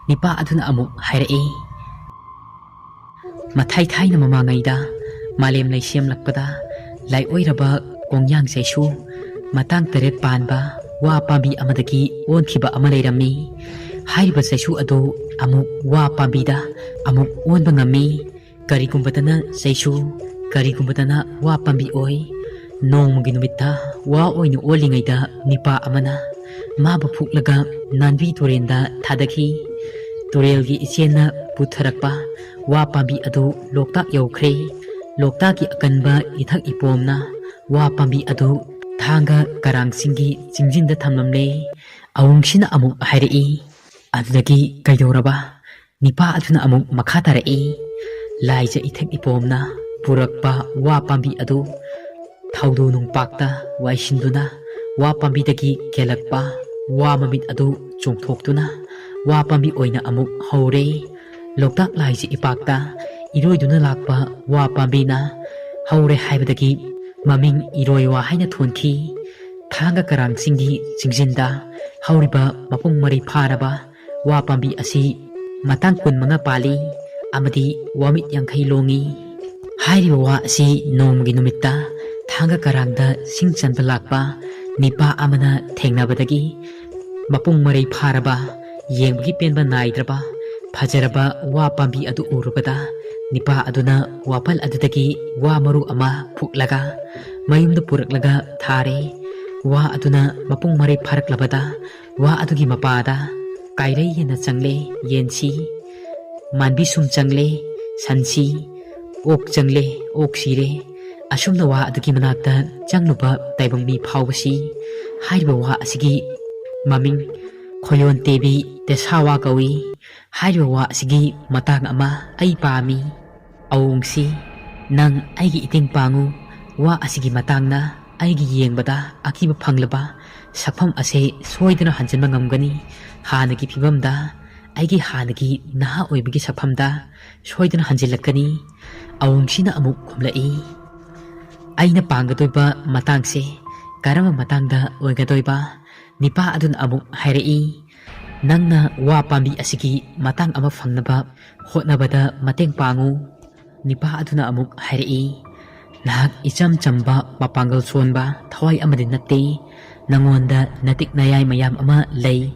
ꯅꯤꯄꯥ ꯑꯗꯨꯅ ꯑꯃꯨꯛ ꯍꯥꯏꯔꯛꯏ, ꯃꯊꯥꯏ ꯊꯥꯏꯅ ꯃꯃꯥꯡꯉꯩꯗ ꯃꯥꯂꯦꯝ ꯂꯩꯁꯦꯝꯂꯛꯄꯗ ꯂꯥꯏꯑꯣꯏꯔꯕ ꯀꯣꯡꯌꯥꯡ ꯆꯩꯁꯨ ꯃꯇꯥꯡ ꯇꯔꯦꯠ ꯄꯥꯟꯕ ꯋꯥ ꯄꯥꯝꯕꯤ ꯑꯃꯗꯒꯤ ꯑꯣꯟꯈꯤꯕ ꯑꯃ ꯂꯩꯔꯝꯃꯤ꯫ ꯍꯥꯏꯔꯤꯕ ꯆꯩꯁꯨ ꯑꯗꯨ ꯑꯃꯨꯛ ꯋꯥ ꯄꯥꯝꯕꯤꯗ ꯑꯃꯨꯛ ꯑꯣꯟꯕ ꯉꯝꯃꯤ꯫ ꯀꯔꯤꯒꯨꯝꯕꯗꯅ ꯆꯩꯁꯨ, ꯀꯔꯤꯒꯨꯝꯕꯗꯅ ꯋꯥ ꯄꯥꯝꯕꯤ ꯑꯣꯏ꯫ ꯅꯣꯡꯃꯒꯤ ꯅꯨꯃꯤꯠꯇ ꯋꯥ ꯑꯣꯏꯅ ꯑꯣꯜꯂꯤꯉꯩꯗ ꯅꯤꯄꯥ ꯑꯃꯅ ꯃꯥꯕꯨ ꯐꯨꯛꯂꯒ ꯅꯥꯟꯕꯤ ꯇꯨꯔꯦꯟꯗ ꯊꯥꯗꯈꯤ꯫ ꯇꯨꯔꯦꯜꯒꯤ ꯏꯆꯦꯜꯅ ꯄꯨꯊꯔꯛꯄ ꯋꯥ ꯄꯥꯝꯕꯤ ꯑꯗꯨ ꯂꯣꯛꯇꯥꯛ ꯌꯧꯈ꯭ꯔꯦ꯫ ꯂꯣꯛꯇꯥꯛꯀꯤ ꯑꯀꯟꯕ ꯏꯊꯛ ꯏꯄꯣꯝꯅ ꯋꯥ ꯄꯥꯝꯕꯤ ꯑꯗꯨ ꯊꯥꯡꯒ ꯀꯔꯥꯡꯁꯤꯡꯒꯤ ꯆꯤꯡꯖꯤꯟꯗ ꯊꯝꯂꯝꯂꯦ꯫" ꯑꯋꯨꯡꯁꯤꯅ ꯑꯃꯨꯛ ꯍꯥꯏꯔꯛꯏ, ꯑꯗꯨꯗꯒꯤ ꯀꯩꯗꯧꯔꯕ? ꯅꯤꯄꯥ ꯑꯗꯨꯅ ꯑꯃꯨꯛ ꯃꯈꯥ ꯇꯥꯔꯛꯏ, ꯂꯥꯏꯖ ꯏꯊꯛ ꯏꯄꯣꯝꯅ ꯄꯨꯔꯛꯄ ꯋꯥ ꯄꯥꯝꯕꯤ ꯑꯗꯨ ꯊꯧꯗꯣ ꯅꯨꯡꯄꯥꯛꯇ ꯋꯥꯏꯁꯤꯟꯗꯨꯅ ꯋꯥ ꯄꯥꯝꯕꯤꯗꯒꯤ ꯀꯦꯜꯂꯛꯄ ꯋꯥ ꯃꯃꯤꯠ ꯑꯗꯨ ꯆꯣꯡꯊꯣꯛꯇꯨꯅ ꯋꯥ ꯄꯥꯝꯕꯤ ꯑꯣꯏꯅ ꯑꯃꯨꯛ ꯍꯧꯔꯦ꯫ ꯂꯣꯛꯇꯥꯛ ꯂꯥꯏꯁꯤ ꯏꯄꯥꯛꯇ ꯏꯔꯣꯏꯗꯨꯅ ꯂꯥꯛꯄ ꯋꯥ ꯄꯥꯝꯕꯤꯅ ꯍꯧꯔꯦ ꯍꯥꯏꯕꯗꯒꯤ ꯃꯃꯤꯡ ꯏꯔꯣꯏ ꯋꯥ ꯍꯥꯏꯅ ꯊꯣꯟꯈꯤ꯫ ꯊꯥꯡꯒ ꯀꯔꯥꯡꯁꯤꯡꯒꯤ ꯆꯤꯡꯖꯤꯟꯗ ꯍꯧꯔꯤꯕ ꯃꯄꯨꯡ ꯃꯔꯩ ꯐꯥꯔꯕ ꯋꯥ ꯄꯥꯝꯕꯤ ꯑꯁꯤ ꯃꯇꯥꯡ ꯀꯨꯟꯃꯉꯥ ꯄꯥꯜꯂꯤ ꯑꯃꯗꯤ ꯋꯥꯃꯤꯠ ꯌꯥꯡꯈꯩ ꯂꯣꯡꯉꯤ꯫ ꯍꯥꯏꯔꯤꯕ ꯋꯥ ꯑꯁꯤ ꯅꯣꯡꯃꯒꯤ ꯅꯨꯃꯤꯠꯇ ꯊꯥꯡꯒ ꯀꯔꯥꯡꯗ ꯁꯤꯡ ꯆꯟꯕ ꯂꯥꯛꯄ ꯅꯤꯄꯥ ꯑꯃꯅ ꯊꯦꯡꯅꯕꯗꯒꯤ ꯃꯄꯨꯡ ꯃꯔꯩ ꯐꯥꯔꯕ ꯌꯦꯡꯕꯒꯤ ꯄꯦꯟꯕ ꯅꯥꯏꯗ꯭ꯔꯕ ꯐꯖꯔꯕ ꯋꯥ ꯄꯥꯝꯕꯤ ꯑꯗꯨ ꯎꯔꯨꯕꯗ ꯅꯤꯄꯥ ꯑꯗꯨꯅ ꯋꯥꯄꯜ ꯑꯗꯨꯗꯒꯤ ꯋꯥ ꯃꯔꯨ ꯑꯃ ꯐꯨꯛꯂꯒ ꯃꯌꯨꯝꯗ ꯄꯨꯔꯛꯂꯒ ꯊꯥꯔꯦ꯫ ꯋꯥ ꯑꯗꯨꯅ ꯃꯄꯨꯡ ꯃꯔꯩ ꯐꯥꯔꯛꯂꯕꯗ ꯋꯥ ꯑꯗꯨꯒꯤ ꯃꯄꯥꯗ ꯀꯥꯏꯔꯩ ꯍꯦꯟꯅ ꯆꯪꯂꯦ ꯌꯦꯟꯁꯤ, ꯃꯥꯟꯕꯤ ꯁꯨꯝ ꯆꯪꯂꯦ ꯁꯟꯁꯤ, ꯑꯣꯛ ꯆꯪꯂꯦ ꯑꯣꯛ ꯁꯤꯔꯦ꯫ ꯑꯁꯨꯝꯅ ꯋꯥ ꯑꯗꯨꯒꯤ ꯃꯅꯥꯛꯇ ꯆꯪꯂꯨꯕ ꯇꯥꯏꯕꯪ ꯃꯤ ꯐꯥꯎꯕꯁꯤ ꯍꯥꯏꯔꯤꯕ ꯋꯥ ꯑꯁꯤꯒꯤ ꯃꯃꯤꯡ ꯈꯣꯌꯣꯟ ꯇꯦꯕꯤ ꯇꯦꯁꯥꯋꯥ ꯀꯧꯏ꯫ ꯍꯥꯏꯔꯤꯕ ꯋꯥ ꯑꯁꯤꯒꯤ ꯃꯇꯥꯡ ꯑꯃ ꯑꯩ ꯄꯥꯝꯃꯤ꯫ ꯑꯋꯣꯡꯁꯤ, ꯅꯪ ꯑꯩꯒꯤ ꯏꯇꯦꯡ ꯄꯥꯡꯉꯨ꯫ ꯋꯥ ꯑꯁꯤꯒꯤ ꯃꯇꯥꯡꯅ ꯑꯩꯒꯤ ꯌꯦꯡꯕꯗ ꯑꯀꯤꯕ ꯐꯪꯂꯕ ꯁꯛꯐꯝ ꯑꯁꯦ ꯁꯣꯏꯗꯅ ꯍꯟꯖꯤꯟꯕ ꯉꯝꯒꯅꯤ꯫ ꯍꯥꯟꯅꯒꯤ ꯐꯤꯕꯝꯗ, ꯑꯩꯒꯤ ꯍꯥꯟꯅꯒꯤ ꯅꯍꯥ ꯑꯣꯏꯕꯒꯤ ꯁꯛꯐꯝꯗ ꯁꯣꯏꯗꯅ ꯍꯟꯖꯤꯜꯂꯛꯀꯅꯤ꯫ ꯑꯋꯣꯡꯁꯤꯅ ꯑꯃꯨꯛ ꯈꯨꯝꯂꯛꯏ, ꯑꯩꯅ ꯄꯥꯡꯒꯗꯣꯏꯕ ꯃꯇꯥꯡꯁꯦ ꯀꯔꯝꯕ ꯃꯇꯥꯡꯗ ꯑꯣꯏꯒꯗꯣꯏꯕ? ꯅꯤꯄꯥ ꯑꯗꯨꯅ ꯑꯃꯨꯛ ꯍꯥꯏꯔꯛꯏ, ꯅꯪꯅ ꯋꯥ ꯄꯥꯝꯕꯤ ꯑꯁꯤꯒꯤ ꯃꯇꯥꯡ ꯑꯃ ꯐꯪꯅꯕ ꯍꯣꯠꯅꯕꯗ ꯃꯇꯦꯡ ꯄꯥꯡꯉꯨ꯫ ꯅꯤꯄꯥ ꯑꯗꯨꯅ ꯑꯃꯨꯛ ꯍꯥꯏꯔꯛꯏ, ꯅꯍꯥꯛ ꯏꯆꯝ ꯆꯝꯕ, ꯃꯄꯥꯡꯒꯜ ꯁꯣꯟꯕ, ꯊꯋꯥꯏ ꯑꯃꯗꯤ ꯅꯠꯇꯦ꯫ ꯅꯉꯣꯟꯗ ꯅꯇꯤꯛ ꯅꯌꯥꯏ ꯃꯌꯥꯝ ꯑꯃ ꯂꯩ꯫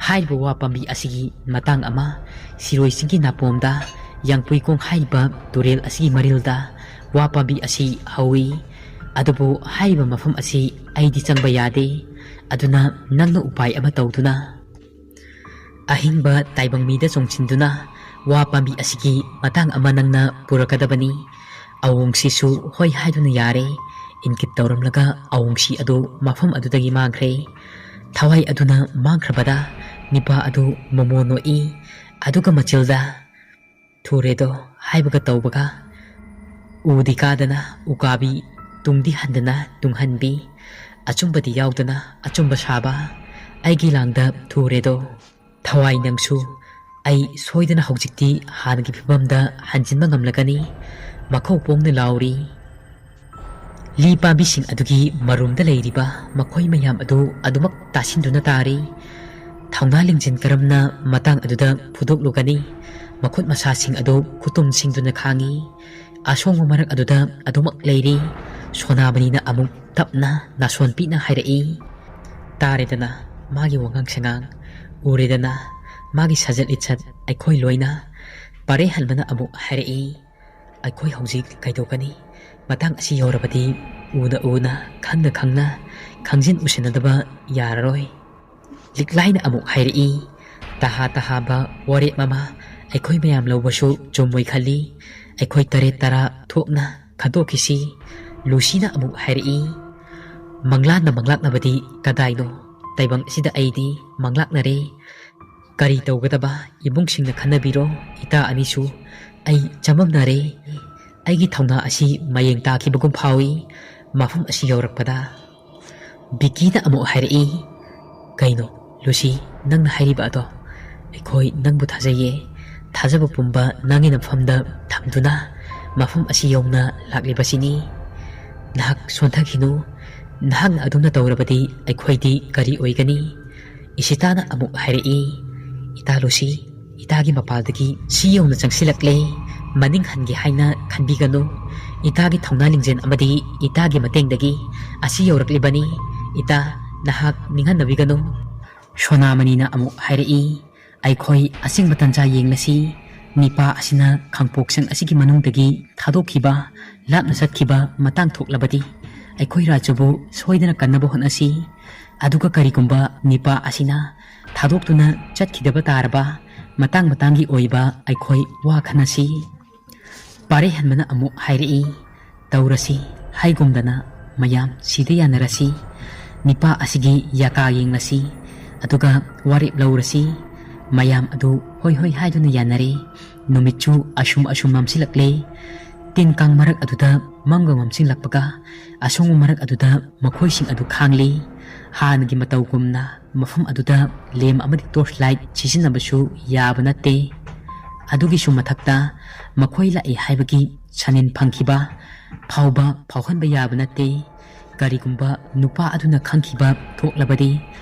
ꯍꯥꯏꯔꯤꯕ ꯋꯥ ꯄꯥꯝꯕꯤ ꯑꯁꯤꯒꯤ ꯃꯇꯥꯡ ꯑꯃ ꯁꯤꯔꯣꯏ ꯆꯤꯡꯒꯤ ꯅꯥꯄꯣꯝꯗ ꯌꯥꯡꯄꯨꯏ ꯀꯣꯡ ꯍꯥꯏꯔꯤꯕ ꯇꯨꯔꯦꯜ ꯑꯁꯤꯒꯤ ꯃꯔꯤꯜꯗ ꯋꯥ ꯄꯥꯝꯕꯤ ꯑꯁꯤ ꯍꯧꯏ꯫ ꯑꯗꯨꯕꯨ ꯍꯥꯏꯔꯤꯕ ꯃꯐꯝ ꯑꯁꯤ ꯑꯩꯗꯤ ꯆꯪꯕ ꯌꯥꯗꯦ꯫ ꯑꯗꯨꯅ ꯅꯪꯅ ꯎꯄꯥꯏ ꯑꯃ ꯇꯧꯗꯨꯅ ꯑꯍꯤꯡꯕ ꯇꯥꯏꯕꯪ ꯃꯤꯗ ꯆꯣꯡꯁꯤꯟꯗꯨꯅ ꯋꯥ ꯄꯥꯝꯕꯤ ꯑꯁꯤꯒꯤ ꯃꯇꯥꯡ ꯑꯃ ꯅꯪꯅ ꯄꯨꯔꯛꯀꯗꯕꯅꯤ꯫ ꯑꯋꯣꯡꯁꯤꯁꯨ ꯍꯣꯏ ꯍꯥꯏꯗꯨꯅ ꯌꯥꯔꯦ꯫ ꯏꯟꯀꯤꯠ ꯇꯧꯔꯝꯂꯒ ꯑꯋꯣꯡꯁꯤ ꯑꯗꯨ ꯃꯐꯝ ꯑꯗꯨꯗꯒꯤ ꯃꯥꯡꯈ꯭ꯔꯦ꯫ ꯊꯋꯥꯏ ꯑꯗꯨꯅ ꯃꯥꯡꯈ꯭ꯔꯕꯗ ꯅꯤꯄꯥ ꯑꯗꯨ ꯃꯣꯃꯣ ꯅꯣꯛꯏ꯫ ꯑꯗꯨꯒ ꯃꯆꯤꯜꯗ ꯊꯨꯔꯦꯗꯣ ꯍꯥꯏꯕꯒ ꯇꯧꯕꯒ ꯎꯗꯤ ꯀꯥꯗꯅ ꯎꯀꯥꯕꯤ, ꯇꯨꯡꯗꯤ ꯍꯟꯗꯅ ꯇꯨꯡꯍꯟꯕꯤ, ꯑꯆꯨꯝꯕꯗꯤ ꯌꯥꯎꯗꯅ ꯑꯆꯨꯝꯕ ꯁꯥꯕ, ꯑꯩꯒꯤ ꯂꯥꯡꯗ ꯊꯨꯔꯦꯗꯣ꯫ "ꯊꯋꯥꯏ, ꯅꯪꯁꯨ ꯑꯩ ꯁꯣꯏꯗꯅ ꯍꯧꯖꯤꯛꯇꯤ ꯍꯥꯟꯅꯒꯤ ꯐꯤꯕꯝꯗ ꯍꯟꯖꯤꯟꯕ ꯉꯝꯂꯒꯅꯤ," ꯃꯈꯧ ꯄꯣꯡꯅ ꯂꯥꯎꯔꯤ꯫ ꯂꯤ ꯄꯥꯝꯕꯤꯁꯤꯡ ꯑꯗꯨꯒꯤ ꯃꯔꯨꯝꯗ ꯂꯩꯔꯤꯕ ꯃꯈꯣꯏ ꯃꯌꯥꯝ ꯑꯗꯨ ꯑꯗꯨꯃꯛ ꯇꯥꯁꯤꯟꯗꯨꯅ ꯇꯥꯔꯤ꯫ ꯊꯧꯅꯥ ꯂꯤꯡꯖꯦꯜ ꯀꯔꯝꯅ ꯃꯇꯥꯡ ꯑꯗꯨꯗ ꯐꯨꯗꯣꯛꯂꯨꯒꯅꯤ? ꯃꯈꯨꯠ ꯃꯁꯥꯁꯤꯡ ꯑꯗꯨ ꯈꯨꯇꯨꯝ ꯁꯤꯡꯗꯨꯅ ꯈꯥꯡꯉꯤ꯫ ꯑꯁꯣꯡꯕ ꯃꯔꯛ ꯑꯗꯨꯗ ꯑꯗꯨꯃꯛ ꯂꯩꯔꯤ꯫ ꯁꯣꯅꯥꯃꯅꯤꯅ ꯑꯃꯨꯛ ꯇꯞꯅ ꯅꯥꯁꯣꯟ ꯄꯤꯛꯅ ꯍꯥꯏꯔꯛꯏ, "ꯇꯥꯔꯦꯗꯅ ꯃꯥꯒꯤ ꯋꯥꯉꯥꯡ ꯁꯉꯥꯡ, ꯎꯔꯦꯗꯅ ꯃꯥꯒꯤ ꯁꯥꯖꯠ ꯂꯤꯆꯠ ꯑꯩꯈꯣꯏ ꯂꯣꯏꯅ꯫" ꯄꯥꯔꯦꯍꯟꯕꯅ ꯑꯃꯨꯛ ꯍꯥꯏꯔꯛꯏ, "ꯑꯩꯈꯣꯏ ꯍꯧꯖꯤꯛ ꯀꯩꯗꯧꯒꯅꯤ? ꯃꯇꯥꯡ ꯑꯁꯤ ꯌꯧꯔꯕꯗꯤ ꯎꯅ ꯎꯅ, ꯈꯪꯅ ꯈꯪꯅ, ꯈꯪꯖꯤꯟ ꯎꯁꯤꯟꯅꯗꯕ ꯌꯥꯔꯔꯣꯏ꯫" ꯂꯤꯛꯂꯥꯏꯅ ꯑꯃꯨꯛ ꯍꯥꯏꯔꯛꯏ, "ꯇꯍꯥ ꯇꯍꯥꯕ ꯋꯥꯔꯦꯞ ꯑꯃ ꯑꯩꯈꯣꯏ ꯃꯌꯥꯝ ꯂꯧꯕꯁꯨ ꯆꯨꯝꯃꯣꯏ ꯈꯜꯂꯤ꯫ ꯑꯩꯈꯣꯏ ꯇꯔꯦꯠ ꯇꯔꯥ ꯊꯣꯛꯅ ꯈꯟꯗꯣꯛꯈꯤꯁꯤ꯫" ꯂꯨꯁꯤꯅ ꯑꯃꯨꯛ ꯍꯥꯏꯔꯛꯏ, "ꯃꯪꯂꯥꯟꯅ ꯃꯪꯂꯥꯛꯅꯕꯗꯤ ꯀꯗꯥꯏꯅꯣ? ꯇꯥꯏꯕꯪ ꯑꯁꯤꯗ ꯑꯩꯗꯤ ꯃꯪꯂꯥꯛꯅꯔꯦ꯫ ꯀꯔꯤ ꯇꯧꯒꯗꯕ ꯏꯕꯨꯡꯁꯤꯡꯅ ꯈꯟꯅꯕꯤꯔꯣ꯫ ꯏꯇꯥ ꯑꯅꯤꯁꯨ ꯑꯩ ꯆꯃꯝꯅꯔꯦ꯫ ꯑꯩꯒꯤ ꯊꯧꯅꯥ ꯑꯁꯤ ꯃꯌꯦꯡ ꯇꯥꯈꯤꯕꯒꯨꯝ ꯐꯥꯎꯏ ꯃꯐꯝ ꯑꯁꯤ ꯌꯧꯔꯛꯄꯗ꯫" ꯕꯤꯀꯤꯅ ꯑꯃꯨꯛ ꯍꯥꯏꯔꯛꯏ, "ꯀꯩꯅꯣ ꯂꯨꯁꯤ, ꯅꯪꯅ ꯍꯥꯏꯔꯤꯕ ꯑꯗꯣ? ꯑꯩꯈꯣꯏ ꯅꯪꯕꯨ ꯊꯥꯖꯩꯌꯦ꯫ ꯊꯥꯖꯕ ꯄꯨꯝꯕ ꯅꯪꯒꯤ ꯅꯐꯝꯗ ꯊꯝꯗꯨꯅ ꯃꯐꯝ ꯑꯁꯤ ꯌꯧꯅ ꯂꯥꯛꯂꯤꯕꯁꯤꯅꯤ꯫ ꯅꯍꯥꯛ ꯁꯣꯟꯊꯈꯤꯅꯨ꯫ ꯅꯍꯥꯛꯅ ꯑꯗꯨꯝꯅ ꯇꯧꯔꯕꯗꯤ ꯑꯩꯈꯣꯏꯗꯤ ꯀꯔꯤ ꯑꯣꯏꯒꯅꯤ?" ꯏꯁꯤꯇꯥꯅ ꯑꯃꯨꯛ ꯍꯥꯏꯔꯛꯏ, "ꯏꯇꯥ ꯂꯨꯁꯤ, ꯏꯇꯥꯒꯤ ꯃꯄꯥꯜꯗꯒꯤ ꯁꯤ ꯌꯧꯅ ꯆꯪꯁꯤꯜꯂꯛꯂꯦ꯫ ꯃꯅꯤꯡ ꯍꯟꯒꯦ ꯍꯥꯏꯅ ꯈꯟꯕꯤꯒꯅꯨ꯫ ꯏꯇꯥꯒꯤ ꯊꯧꯅꯥ ꯂꯤꯡꯖꯦꯜ ꯑꯃꯗꯤ ꯏꯇꯥꯒꯤ ꯃꯇꯦꯡꯗꯒꯤ ꯑꯁꯤ ꯌꯧꯔꯛꯂꯤꯕꯅꯤ꯫ ꯏꯇꯥ, ꯅꯍꯥꯛ ꯅꯤꯡꯍꯟꯅꯕꯤꯒꯅꯨ꯫" ꯁꯣꯅꯥꯃꯅꯤꯅ ꯑꯃꯨꯛ ꯍꯥꯏꯔꯛꯏ, "ꯑꯩꯈꯣꯏ ꯑꯁꯦꯡꯕ ꯇꯟꯖꯥ ꯌꯦꯡꯂꯁꯤ꯫ ꯅꯤꯄꯥ ꯑꯁꯤꯅ ꯈꯥꯡꯄꯣꯛꯁꯪ ꯑꯁꯤꯒꯤ ꯃꯅꯨꯡꯗꯒꯤ ꯊꯥꯗꯣꯛꯈꯤꯕ, ꯂꯥꯞꯅ ꯆꯠꯈꯤꯕ ꯃꯇꯥꯡ ꯊꯣꯛꯂꯕꯗꯤ ꯑꯩꯈꯣꯏ ꯔꯥꯖꯨꯕꯨ ꯁꯣꯏꯗꯅ ꯀꯟꯅꯕ ꯍꯣꯠꯅꯁꯤ꯫ ꯑꯗꯨꯒ ꯀꯔꯤꯒꯨꯝꯕ ꯅꯤꯄꯥ ꯑꯁꯤꯅ ꯊꯥꯗꯣꯛꯇꯨꯅ ꯆꯠꯈꯤꯗꯕ ꯇꯥꯔꯕ, ꯃꯇꯥꯡ ꯃꯇꯥꯡꯒꯤ ꯑꯣꯏꯕ ꯑꯩꯈꯣꯏ ꯋꯥ ꯈꯟꯅꯁꯤ꯫" ꯄꯥꯔꯦꯍꯟꯕꯅ ꯑꯃꯨꯛ ꯍꯥꯏꯔꯛꯏ, "ꯇꯧꯔꯁꯤ, ꯍꯥꯏꯒꯨꯝꯗꯅ ꯃꯌꯥꯝ ꯁꯤꯗ ꯌꯥꯅꯔꯁꯤ꯫ ꯅꯤꯄꯥ ꯑꯁꯤꯒꯤ ꯌꯥꯀꯥ ꯌꯦꯡꯂꯁꯤ, ꯑꯗꯨꯒ ꯋꯥꯔꯦꯞ ꯂꯧꯔꯁꯤ꯫" ꯃꯌꯥꯝ ꯑꯗꯨ ꯍꯣꯏ ꯍꯣꯏ ꯍꯥꯏꯗꯨꯅ ꯌꯥꯅꯔꯦ꯫ ꯅꯨꯃꯤꯠꯁꯨ ꯑꯁꯨꯝ ꯑꯁꯨꯝ ꯃꯝꯁꯤꯜꯂꯛꯂꯦ꯫ ꯇꯤꯟ ꯀꯥꯡ ꯃꯔꯛ ꯑꯗꯨꯗ ꯃꯝꯒ ꯃꯝꯁꯤꯜꯂꯛꯄꯒ ꯑꯁꯣꯡꯕ ꯃꯔꯛ ꯑꯗꯨꯗ ꯃꯈꯣꯏꯁꯤꯡ ꯑꯗꯨ ꯈꯥꯡꯂꯤ꯫ ꯍꯥꯟꯅꯒꯤ ꯃꯇꯧꯒꯨꯝꯅ ꯃꯐꯝ ꯑꯗꯨꯗ ꯂꯦꯝ ꯑꯃꯗꯤ ꯇꯣꯔꯆ ꯂꯥꯏꯠ ꯁꯤꯖꯤꯟꯅꯕꯁꯨ ꯌꯥꯕ ꯅꯠꯇꯦ꯫ ꯑꯗꯨꯒꯤꯁꯨ ꯃꯊꯛꯇ ꯃꯈꯣꯏ ꯂꯥꯛꯏ ꯍꯥꯏꯕꯒꯤ ꯁꯅꯤꯟ ꯐꯪꯈꯤꯕ ꯐꯥꯎꯕ ꯐꯥꯎꯍꯟꯕ ꯌꯥꯕ ꯅꯠꯇꯦ꯫ ꯀꯔꯤꯒꯨꯝꯕ ꯅꯨꯄꯥ ꯑꯗꯨꯅ ꯈꯪꯈꯤꯕ ꯊꯣꯛꯂꯕꯗꯤ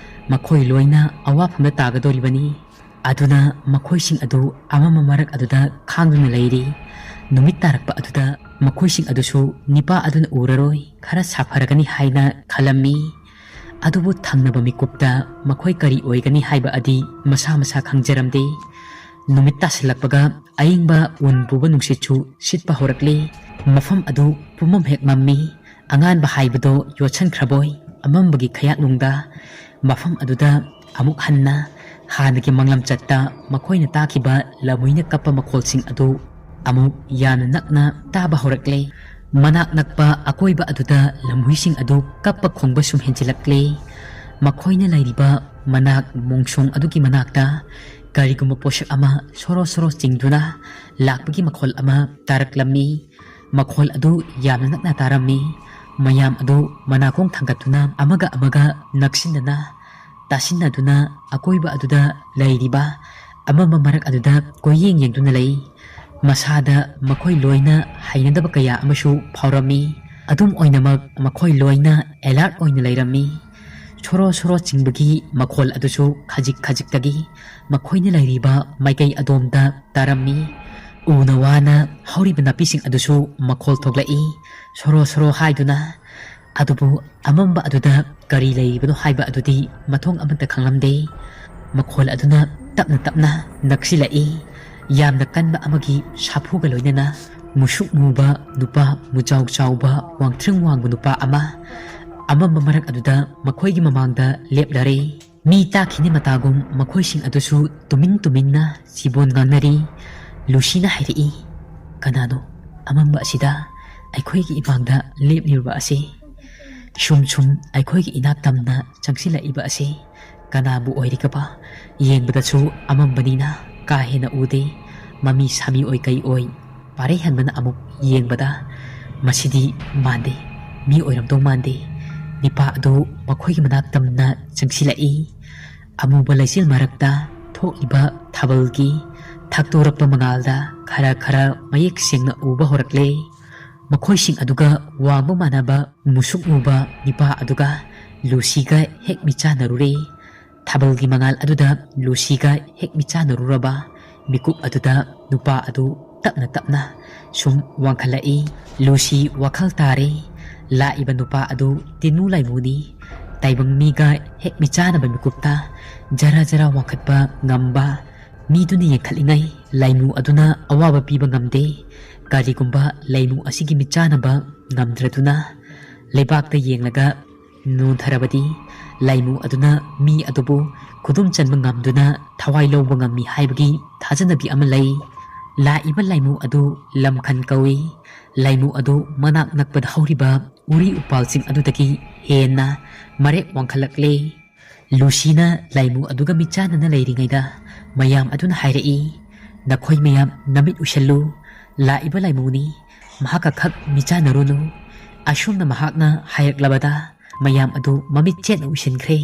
ꯃꯈꯣꯏ ꯂꯣꯏꯅ ꯑꯋꯥꯐꯝꯗ ꯇꯥꯒꯗꯧꯔꯤꯕꯅꯤ꯫ ꯑꯗꯨꯅ ꯃꯈꯣꯏꯁꯤꯡ ꯑꯗꯨ ꯑꯃꯝꯕ ꯃꯔꯛ ꯑꯗꯨꯗ ꯈꯥꯡꯗꯨꯅ ꯂꯩꯔꯤ꯫ ꯅꯨꯃꯤꯠ ꯇꯥꯔꯛꯄ ꯑꯗꯨꯗ ꯃꯈꯣꯏꯁꯤꯡ ꯑꯗꯨꯁꯨ ꯅꯤꯄꯥ ꯑꯗꯨꯅ ꯎꯔꯔꯣꯏ, ꯈꯔ ꯁꯥꯐꯔꯒꯅꯤ ꯍꯥꯏꯅ ꯈꯜꯂꯝꯃꯤ꯫ ꯑꯗꯨꯕꯨ ꯊꯪꯅꯕ ꯃꯤꯀꯨꯞꯇ ꯃꯈꯣꯏ ꯀꯔꯤ ꯑꯣꯏꯒꯅꯤ ꯍꯥꯏꯕ ꯑꯗꯤ ꯃꯁꯥ ꯃꯁꯥ ꯈꯪꯖꯔꯝꯗꯦ꯫ ꯅꯨꯃꯤꯠ ꯇꯥꯁꯤꯜꯂꯛꯄꯒ ꯑꯏꯪꯕ ꯎꯟ ꯄꯨꯕ ꯅꯨꯡꯁꯤꯠꯁꯨ ꯁꯤꯠꯄ ꯍꯧꯔꯛꯂꯦ꯫ ꯃꯐꯝ ꯑꯗꯨ ꯄꯨꯝꯃꯝ ꯍꯦꯛ ꯃꯝꯃꯤ꯫ ꯑꯉꯥꯟꯕ ꯍꯥꯏꯕꯗꯣ ꯌꯣꯠꯁꯟꯈ꯭ꯔꯕꯣꯏ ꯑꯃꯝꯕꯒꯤ ꯈꯌꯥꯠꯅꯨꯡꯗ ꯃꯐꯝ ꯑꯗꯨꯗ ꯑꯃꯨꯛ ꯍꯟꯅ ꯍꯥꯟꯅꯒꯤ ꯃꯪꯂꯝꯆꯠꯇ ꯃꯈꯣꯏꯅ ꯇꯥꯈꯤꯕ ꯂꯝꯍꯨꯏꯅ ꯀꯞꯄ ꯃꯈꯣꯜꯁꯤꯡ ꯑꯗꯨ ꯑꯃꯨꯛ ꯌꯥꯝꯅ ꯅꯛꯅ ꯇꯥꯕ ꯍꯧꯔꯛꯂꯦ꯫ ꯃꯅꯥꯛ ꯅꯛꯄ ꯑꯀꯣꯏꯕ ꯑꯗꯨꯗ ꯂꯝꯍꯨꯏꯁꯤꯡ ꯑꯗꯨ ꯀꯞꯄ ꯈꯣꯡꯕ ꯁꯨꯝ ꯍꯦꯟꯖꯤꯜꯂꯛꯂꯦ꯫ ꯃꯈꯣꯏꯅ ꯂꯩꯔꯤꯕ ꯃꯅꯥꯛ ꯃꯣꯡꯁꯣꯡ ꯑꯗꯨꯒꯤ ꯃꯅꯥꯛꯇ ꯀꯔꯤꯒꯨꯝꯕ ꯄꯣꯠꯁꯛ ꯑꯃ ꯁꯣꯔꯣ ꯁꯣꯔꯣ ꯆꯤꯡꯗꯨꯅ ꯂꯥꯛꯄꯒꯤ ꯃꯈꯣꯜ ꯑꯃ ꯇꯥꯔꯛꯂꯝꯃꯤ꯫ ꯃꯈꯣꯜ ꯑꯗꯨ ꯌꯥꯝꯅ ꯅꯛꯅ ꯇꯥꯔꯝꯃꯤ꯫ ꯃꯌꯥꯝ ꯑꯗꯨ ꯃꯅꯥꯀꯣꯡ ꯊꯥꯡꯒꯠꯇꯨꯅ ꯑꯃꯒ ꯑꯃꯒ ꯅꯛꯁꯤꯟꯅꯅ ꯇꯥꯁꯤꯟꯅꯗꯨꯅ ꯑꯀꯣꯏꯕ ꯑꯗꯨꯗ ꯂꯩꯔꯤꯕ ꯑꯃꯝꯕ ꯃꯔꯛ ꯑꯗꯨꯗ ꯀꯣꯏꯌꯦꯡ ꯌꯦꯡꯗꯨꯅ ꯂꯩ꯫ ꯃꯁꯥꯗ ꯃꯈꯣꯏ ꯂꯣꯏꯅ ꯍꯩꯅꯗꯕ ꯀꯌꯥ ꯑꯃꯁꯨ ꯐꯥꯎꯔꯝꯃꯤ꯫ ꯑꯗꯨꯝ ꯑꯣꯏꯅꯃꯛ ꯃꯈꯣꯏ ꯂꯣꯏꯅ ꯑꯦꯂꯥꯔꯠ ꯑꯣꯏꯅ ꯂꯩꯔꯝꯃꯤ꯫ ꯁꯣꯔꯣ ꯁꯣꯔꯣ ꯆꯤꯡꯕꯒꯤ ꯃꯈꯣꯜ ꯑꯗꯨꯁꯨ ꯈꯖꯤꯛ ꯈꯖꯤꯛꯇꯒꯤ ꯃꯈꯣꯏꯅ ꯂꯩꯔꯤꯕ ꯃꯥꯏꯀꯩ ꯑꯗꯣꯝꯗ ꯇꯥꯔꯝꯃꯤ꯫ ꯎꯅ ꯋꯥꯅ ꯍꯧꯔꯤꯕ ꯅꯥꯄꯤꯁꯤꯡ ꯑꯗꯨꯁꯨ ꯃꯈꯣꯜ ꯊꯣꯛꯂꯛꯏ, ꯁꯣꯔꯣ ꯁꯣꯔꯣ ꯍꯥꯏꯗꯨꯅ꯫ ꯑꯗꯨꯕꯨ ꯑꯃꯝꯕ ꯑꯗꯨꯗ ꯀꯔꯤ ꯂꯩꯔꯤꯕꯅꯣ ꯍꯥꯏꯕ ꯑꯗꯨꯗꯤ ꯃꯊꯣꯡ ꯑꯃꯠꯇ ꯈꯪꯂꯝꯗꯦ꯫ ꯃꯈꯣꯜ ꯑꯗꯨꯅ ꯇꯞꯅ ꯇꯞꯅ ꯅꯛꯁꯤꯜꯂꯛꯏ꯫ ꯌꯥꯝꯅ ꯀꯟꯕ ꯑꯃꯒꯤ ꯁꯥꯐꯨꯒ ꯂꯣꯏꯅꯅ ꯃꯨꯁꯨꯛ ꯃꯨꯕ ꯅꯨꯄꯥ, ꯃꯨꯖꯥꯎ ꯆꯥꯎꯕ, ꯋꯥꯡꯊ꯭ꯔꯤꯡ ꯋꯥꯡꯕ ꯅꯨꯄꯥ ꯑꯃ ꯑꯃꯝꯕ ꯃꯔꯛ ꯑꯗꯨꯗ ꯃꯈꯣꯏꯒꯤ ꯃꯃꯥꯡꯗ ꯂꯦꯞꯂꯔꯦ꯫ ꯃꯤ ꯇꯥꯈꯤꯅꯤ ꯃꯇꯥꯒꯨꯝ ꯃꯈꯣꯏꯁꯤꯡ ꯑꯗꯨꯁꯨ ꯇꯨꯃꯤꯟ ꯇꯨꯃꯤꯟꯅ ꯆꯤꯕꯣꯟ ꯉꯥꯡꯅꯔꯤ꯫ ꯂꯨꯁꯤꯅ ꯍꯥꯏꯔꯛꯏ, "ꯀꯅꯥꯅꯣ ꯑꯃꯝꯕ ꯑꯁꯤꯗ ꯑꯩꯈꯣꯏꯒꯤ ꯏꯃꯥꯡꯗ ꯂꯦꯞꯂꯤꯕ ꯑꯁꯤ? ꯁꯨꯝ ꯁꯨꯝ ꯑꯩꯈꯣꯏꯒꯤ ꯏꯅꯥꯛ ꯇꯝꯅ ꯆꯪꯁꯤꯜꯂꯛꯏꯕ ꯑꯁꯤ ꯀꯅꯥꯕꯨ ꯑꯣꯏꯔꯤꯒꯕ? ꯌꯦꯡꯕꯗꯁꯨ ꯑꯃꯝꯕꯅꯤꯅ ꯀꯥ ꯍꯦꯟꯅ ꯎꯗꯦ꯫ ꯃꯃꯤ ꯁꯥꯃꯤ ꯑꯣꯏ ꯀꯩ ꯑꯣꯏ ꯄꯥꯔꯩ ꯍꯟꯕꯅ ꯑꯃꯨꯛ ꯌꯦꯡꯕꯗ ꯃꯁꯤꯗꯤ ꯃꯥꯟꯗꯦ, ꯃꯤ ꯑꯣꯏꯔꯝꯗꯧ ꯃꯥꯟꯗꯦ꯫ ꯅꯤꯄꯥ ꯑꯗꯨ ꯃꯈꯣꯏꯒꯤ ꯃꯅꯥꯛ ꯇꯝꯅ ꯆꯪꯁꯤꯜꯂꯛꯏ꯫ ꯑꯃꯨꯕ ꯂꯩꯆꯤꯜ ꯃꯔꯛꯇ ꯊꯣꯛꯂꯤꯕ ꯊꯥꯕꯜꯒꯤ ꯊꯛꯇꯣꯔꯛꯄ ꯃꯉꯥꯜꯗ ꯈꯔ ꯈꯔ ꯃꯌꯦꯛ ꯁꯦꯡꯅ ꯎꯕ ꯍꯧꯔꯛꯂꯦ꯫ ꯃꯈꯣꯏꯁꯤꯡ ꯑꯗꯨꯒ ꯋꯥꯡꯕ ꯃꯥꯟꯅꯕ ꯃꯨꯁꯨꯛ ꯃꯨꯕ ꯅꯤꯄꯥ ꯑꯗꯨꯒ ꯂꯨꯁꯤꯒ ꯍꯦꯛ ꯃꯤꯆꯥꯟꯅꯔꯨꯔꯦ꯫ ꯊꯥꯕꯜꯒꯤ ꯃꯉꯥꯜ ꯑꯗꯨꯗ ꯂꯨꯁꯤꯒ ꯍꯦꯛ ꯃꯤꯆꯥꯟꯅꯔꯨꯔꯕ ꯃꯤꯀꯨꯞ ꯑꯗꯨꯗ ꯅꯨꯄꯥ ꯑꯗꯨ ꯇꯞꯅ ꯇꯞꯅ ꯁꯨꯝ ꯋꯥꯡꯈꯠꯂꯛꯏ꯫ ꯂꯨꯁꯤ ꯋꯥꯈꯜ ꯇꯥꯔꯦ꯫ ꯂꯥꯛꯏꯕ ꯅꯨꯄꯥ ꯑꯗꯨ ꯇꯤꯅꯨ ꯂꯥꯏꯃꯨꯅꯤ꯫ ꯇꯥꯏꯕꯪ ꯃꯤꯒ ꯍꯦꯛ ꯃꯤꯆꯥꯟꯅꯕ ꯃꯤꯀꯨꯞꯇ ꯖꯔ ꯖꯔ ꯋꯥꯡꯈꯠꯄ ꯉꯝꯕ ꯃꯤꯗꯨꯅ ꯌꯦꯡꯈꯠꯂꯤꯉꯩ ꯂꯥꯏꯃꯨ ꯑꯗꯨꯅ ꯑꯋꯥꯕ ꯄꯤꯕ ꯉꯝꯗꯦ꯫ ꯀꯔꯤꯒꯨꯝꯕ ꯂꯥꯏꯃꯨ ꯑꯁꯤꯒꯤ ꯃꯤꯆꯥꯟꯅꯕ ꯉꯝꯗ꯭ꯔꯗꯨꯅ ꯂꯩꯕꯥꯛꯇ ꯌꯦꯡꯂꯒ ꯅꯣꯟꯊꯔꯕꯗꯤ ꯂꯥꯏꯃꯨ ꯑꯗꯨꯅ ꯃꯤ ꯑꯗꯨꯕꯨ ꯈꯨꯗꯨꯝ ꯆꯟꯕ ꯉꯝꯗꯨꯅ ꯊꯋꯥꯏ ꯂꯧꯕ ꯉꯝꯃꯤ ꯍꯥꯏꯕꯒꯤ ꯊꯥꯖꯅꯕꯤ ꯑꯃ ꯂꯩ꯫ ꯂꯥꯛꯏꯕ ꯂꯥꯏꯃꯨ ꯑꯗꯨ ꯂꯝꯈꯟ ꯀꯧꯏ꯫ ꯂꯥꯏꯃꯨ ꯑꯗꯨ ꯃꯅꯥꯛ ꯅꯛꯄꯗ ꯍꯧꯔꯤꯕ ꯎꯔꯤ ꯎꯄꯥꯜꯁꯤꯡ ꯑꯗꯨꯗꯒꯤ ꯍꯦꯟꯅ ꯃꯔꯦꯛ ꯋꯥꯡꯈꯠꯂꯛꯂꯦ꯫ ꯂꯨꯁꯤꯅ ꯂꯥꯏꯃꯨ ꯑꯗꯨꯒ ꯃꯤꯆꯥꯟꯅꯅ ꯂꯩꯔꯤꯉꯩꯗ ꯃꯌꯥꯝ ꯑꯗꯨꯅ ꯍꯥꯏꯔꯛꯏ, "ꯅꯈꯣꯏ ꯃꯌꯥꯝ ꯅꯃꯤꯠ ꯎꯏꯁꯜꯂꯨ, ꯂꯥꯛꯏꯕ ꯂꯥꯏꯃꯨꯅꯤ, ꯃꯍꯥꯛꯀ ꯈꯛ ꯃꯤꯆꯥꯟꯅꯔꯨꯅꯨ"꯫ ꯑꯁꯨꯝꯅ ꯃꯍꯥꯛꯅ ꯍꯥꯏꯔꯛꯂꯕꯗ ꯃꯌꯥꯝ ꯑꯗꯨ ꯃꯃꯤꯠ ꯆꯦꯠꯅ ꯎꯏꯁꯤꯟꯈ꯭ꯔꯦ꯫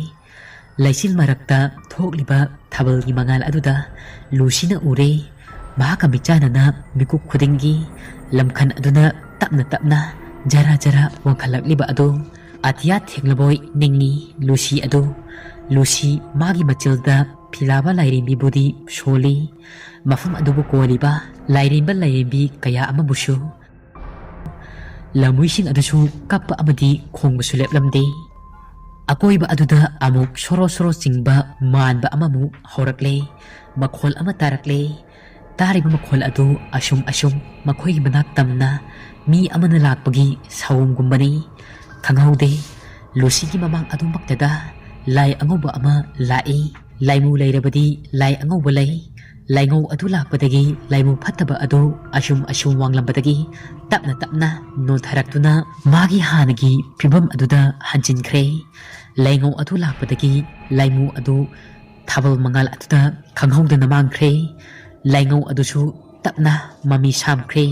ꯂꯩꯆꯤꯜ ꯃꯔꯛꯇ ꯊꯣꯛꯂꯤꯕ ꯊꯥꯕꯜꯒꯤ ꯃꯉꯥꯜ ꯑꯗꯨꯗ ꯂꯨꯁꯤꯅ ꯎꯔꯦ꯫ ꯃꯍꯥꯛꯀ ꯃꯤꯆꯥꯟꯅꯅ ꯃꯤꯀꯨꯞ ꯈꯨꯗꯤꯡꯒꯤ ꯂꯝꯈꯟ ꯑꯗꯨꯅ ꯇꯞꯅ ꯇꯞꯅ ꯖꯔ ꯖꯔ ꯋꯥꯡꯈꯠꯂꯛꯂꯤꯕ ꯑꯗꯨ꯫ ꯑꯇꯤꯌꯥ ꯊꯦꯡꯂꯕꯣꯏ ꯅꯤꯡꯏ ꯂꯨꯁꯤ ꯑꯗꯨ꯫ ꯂꯨꯁꯤ ꯃꯥꯒꯤ ꯃꯆꯤꯜꯗ ꯐꯤꯂꯥꯕ ꯂꯥꯏꯔꯦꯝꯕꯤꯕꯨꯗꯤ ꯁꯣꯜꯂꯤ꯫ ꯃꯐꯝ ꯑꯗꯨꯕꯨ ꯀꯣꯜꯂꯤꯕ ꯂꯥꯏꯔꯦꯝꯕ ꯂꯥꯏꯔꯦꯝꯕꯤ ꯀꯌꯥ ꯑꯃꯕꯨꯁꯨ꯫ ꯂꯝꯍꯨꯏꯁꯤꯡ ꯑꯗꯨꯁꯨ ꯀꯞꯄ ꯑꯃꯗꯤ ꯈꯣꯡꯕꯁꯨ ꯂꯦꯞꯂꯝꯗꯦ꯫ ꯑꯀꯣꯏꯕ ꯑꯗꯨꯗ ꯑꯃꯨꯛ ꯁꯣꯔꯣ ꯁꯣꯔꯣ ꯆꯤꯡꯕ ꯃꯥꯟꯕ ꯑꯃꯃꯨꯛ ꯍꯧꯔꯛꯂꯦ꯫ ꯃꯈꯣꯜ ꯑꯃ ꯇꯥꯔꯛꯂꯦ꯫ ꯇꯥꯔꯤꯕ ꯃꯈꯣꯜ ꯑꯗꯨ ꯑꯁꯨꯝ ꯑꯁꯨꯝ ꯃꯈꯣꯏꯒꯤ ꯃꯅꯥꯛ ꯇꯝꯅ ꯃꯤ ꯑꯃꯅ ꯂꯥꯛꯄꯒꯤ ꯁꯥꯎꯝꯒꯨꯝꯕꯅꯤ꯫ ꯈꯪꯍꯧꯗꯦ꯫ ꯂꯨꯁꯤꯒꯤ ꯃꯃꯥꯡ ꯑꯗꯨꯃꯛꯇꯗ ꯂꯥꯏ ꯑꯉꯧꯕ ꯑꯃ ꯂꯥꯛꯏ꯫ ꯂꯥꯏꯃꯨ ꯂꯩꯔꯕꯗꯤ ꯂꯥꯏ ꯑꯉꯧꯕ ꯂꯩ꯫ ꯂꯥꯏꯉꯧ ꯑꯗꯨ ꯂꯥꯛꯄꯗꯒꯤ ꯂꯥꯏꯃꯨ ꯐꯠꯇꯕ ꯑꯗꯨ ꯑꯁꯨꯝ ꯑꯁꯨꯝ ꯋꯥꯡꯂꯝꯕꯗꯒꯤ ꯇꯞꯅ ꯇꯞꯅ ꯅꯣꯟꯊꯔꯛꯇꯨꯅ ꯃꯥꯒꯤ ꯍꯥꯟꯅꯒꯤ ꯐꯤꯕꯝ ꯑꯗꯨꯗ ꯍꯟꯖꯤꯟꯈ꯭ꯔꯦ꯫ ꯂꯥꯏꯉꯧ ꯑꯗꯨ ꯂꯥꯛꯄꯗꯒꯤ ꯂꯥꯏꯃꯨ ꯑꯗꯨ ꯊꯥꯕꯜ ꯃꯉꯥꯜ ꯑꯗꯨꯗ ꯈꯪꯍꯧꯗꯅ ꯃꯥꯡꯈ꯭ꯔꯦ꯫ ꯂꯥꯏꯉꯧ ꯑꯗꯨꯁꯨ ꯇꯞꯅ ꯃꯃꯤ ꯁꯥꯝꯈ꯭ꯔꯦ꯫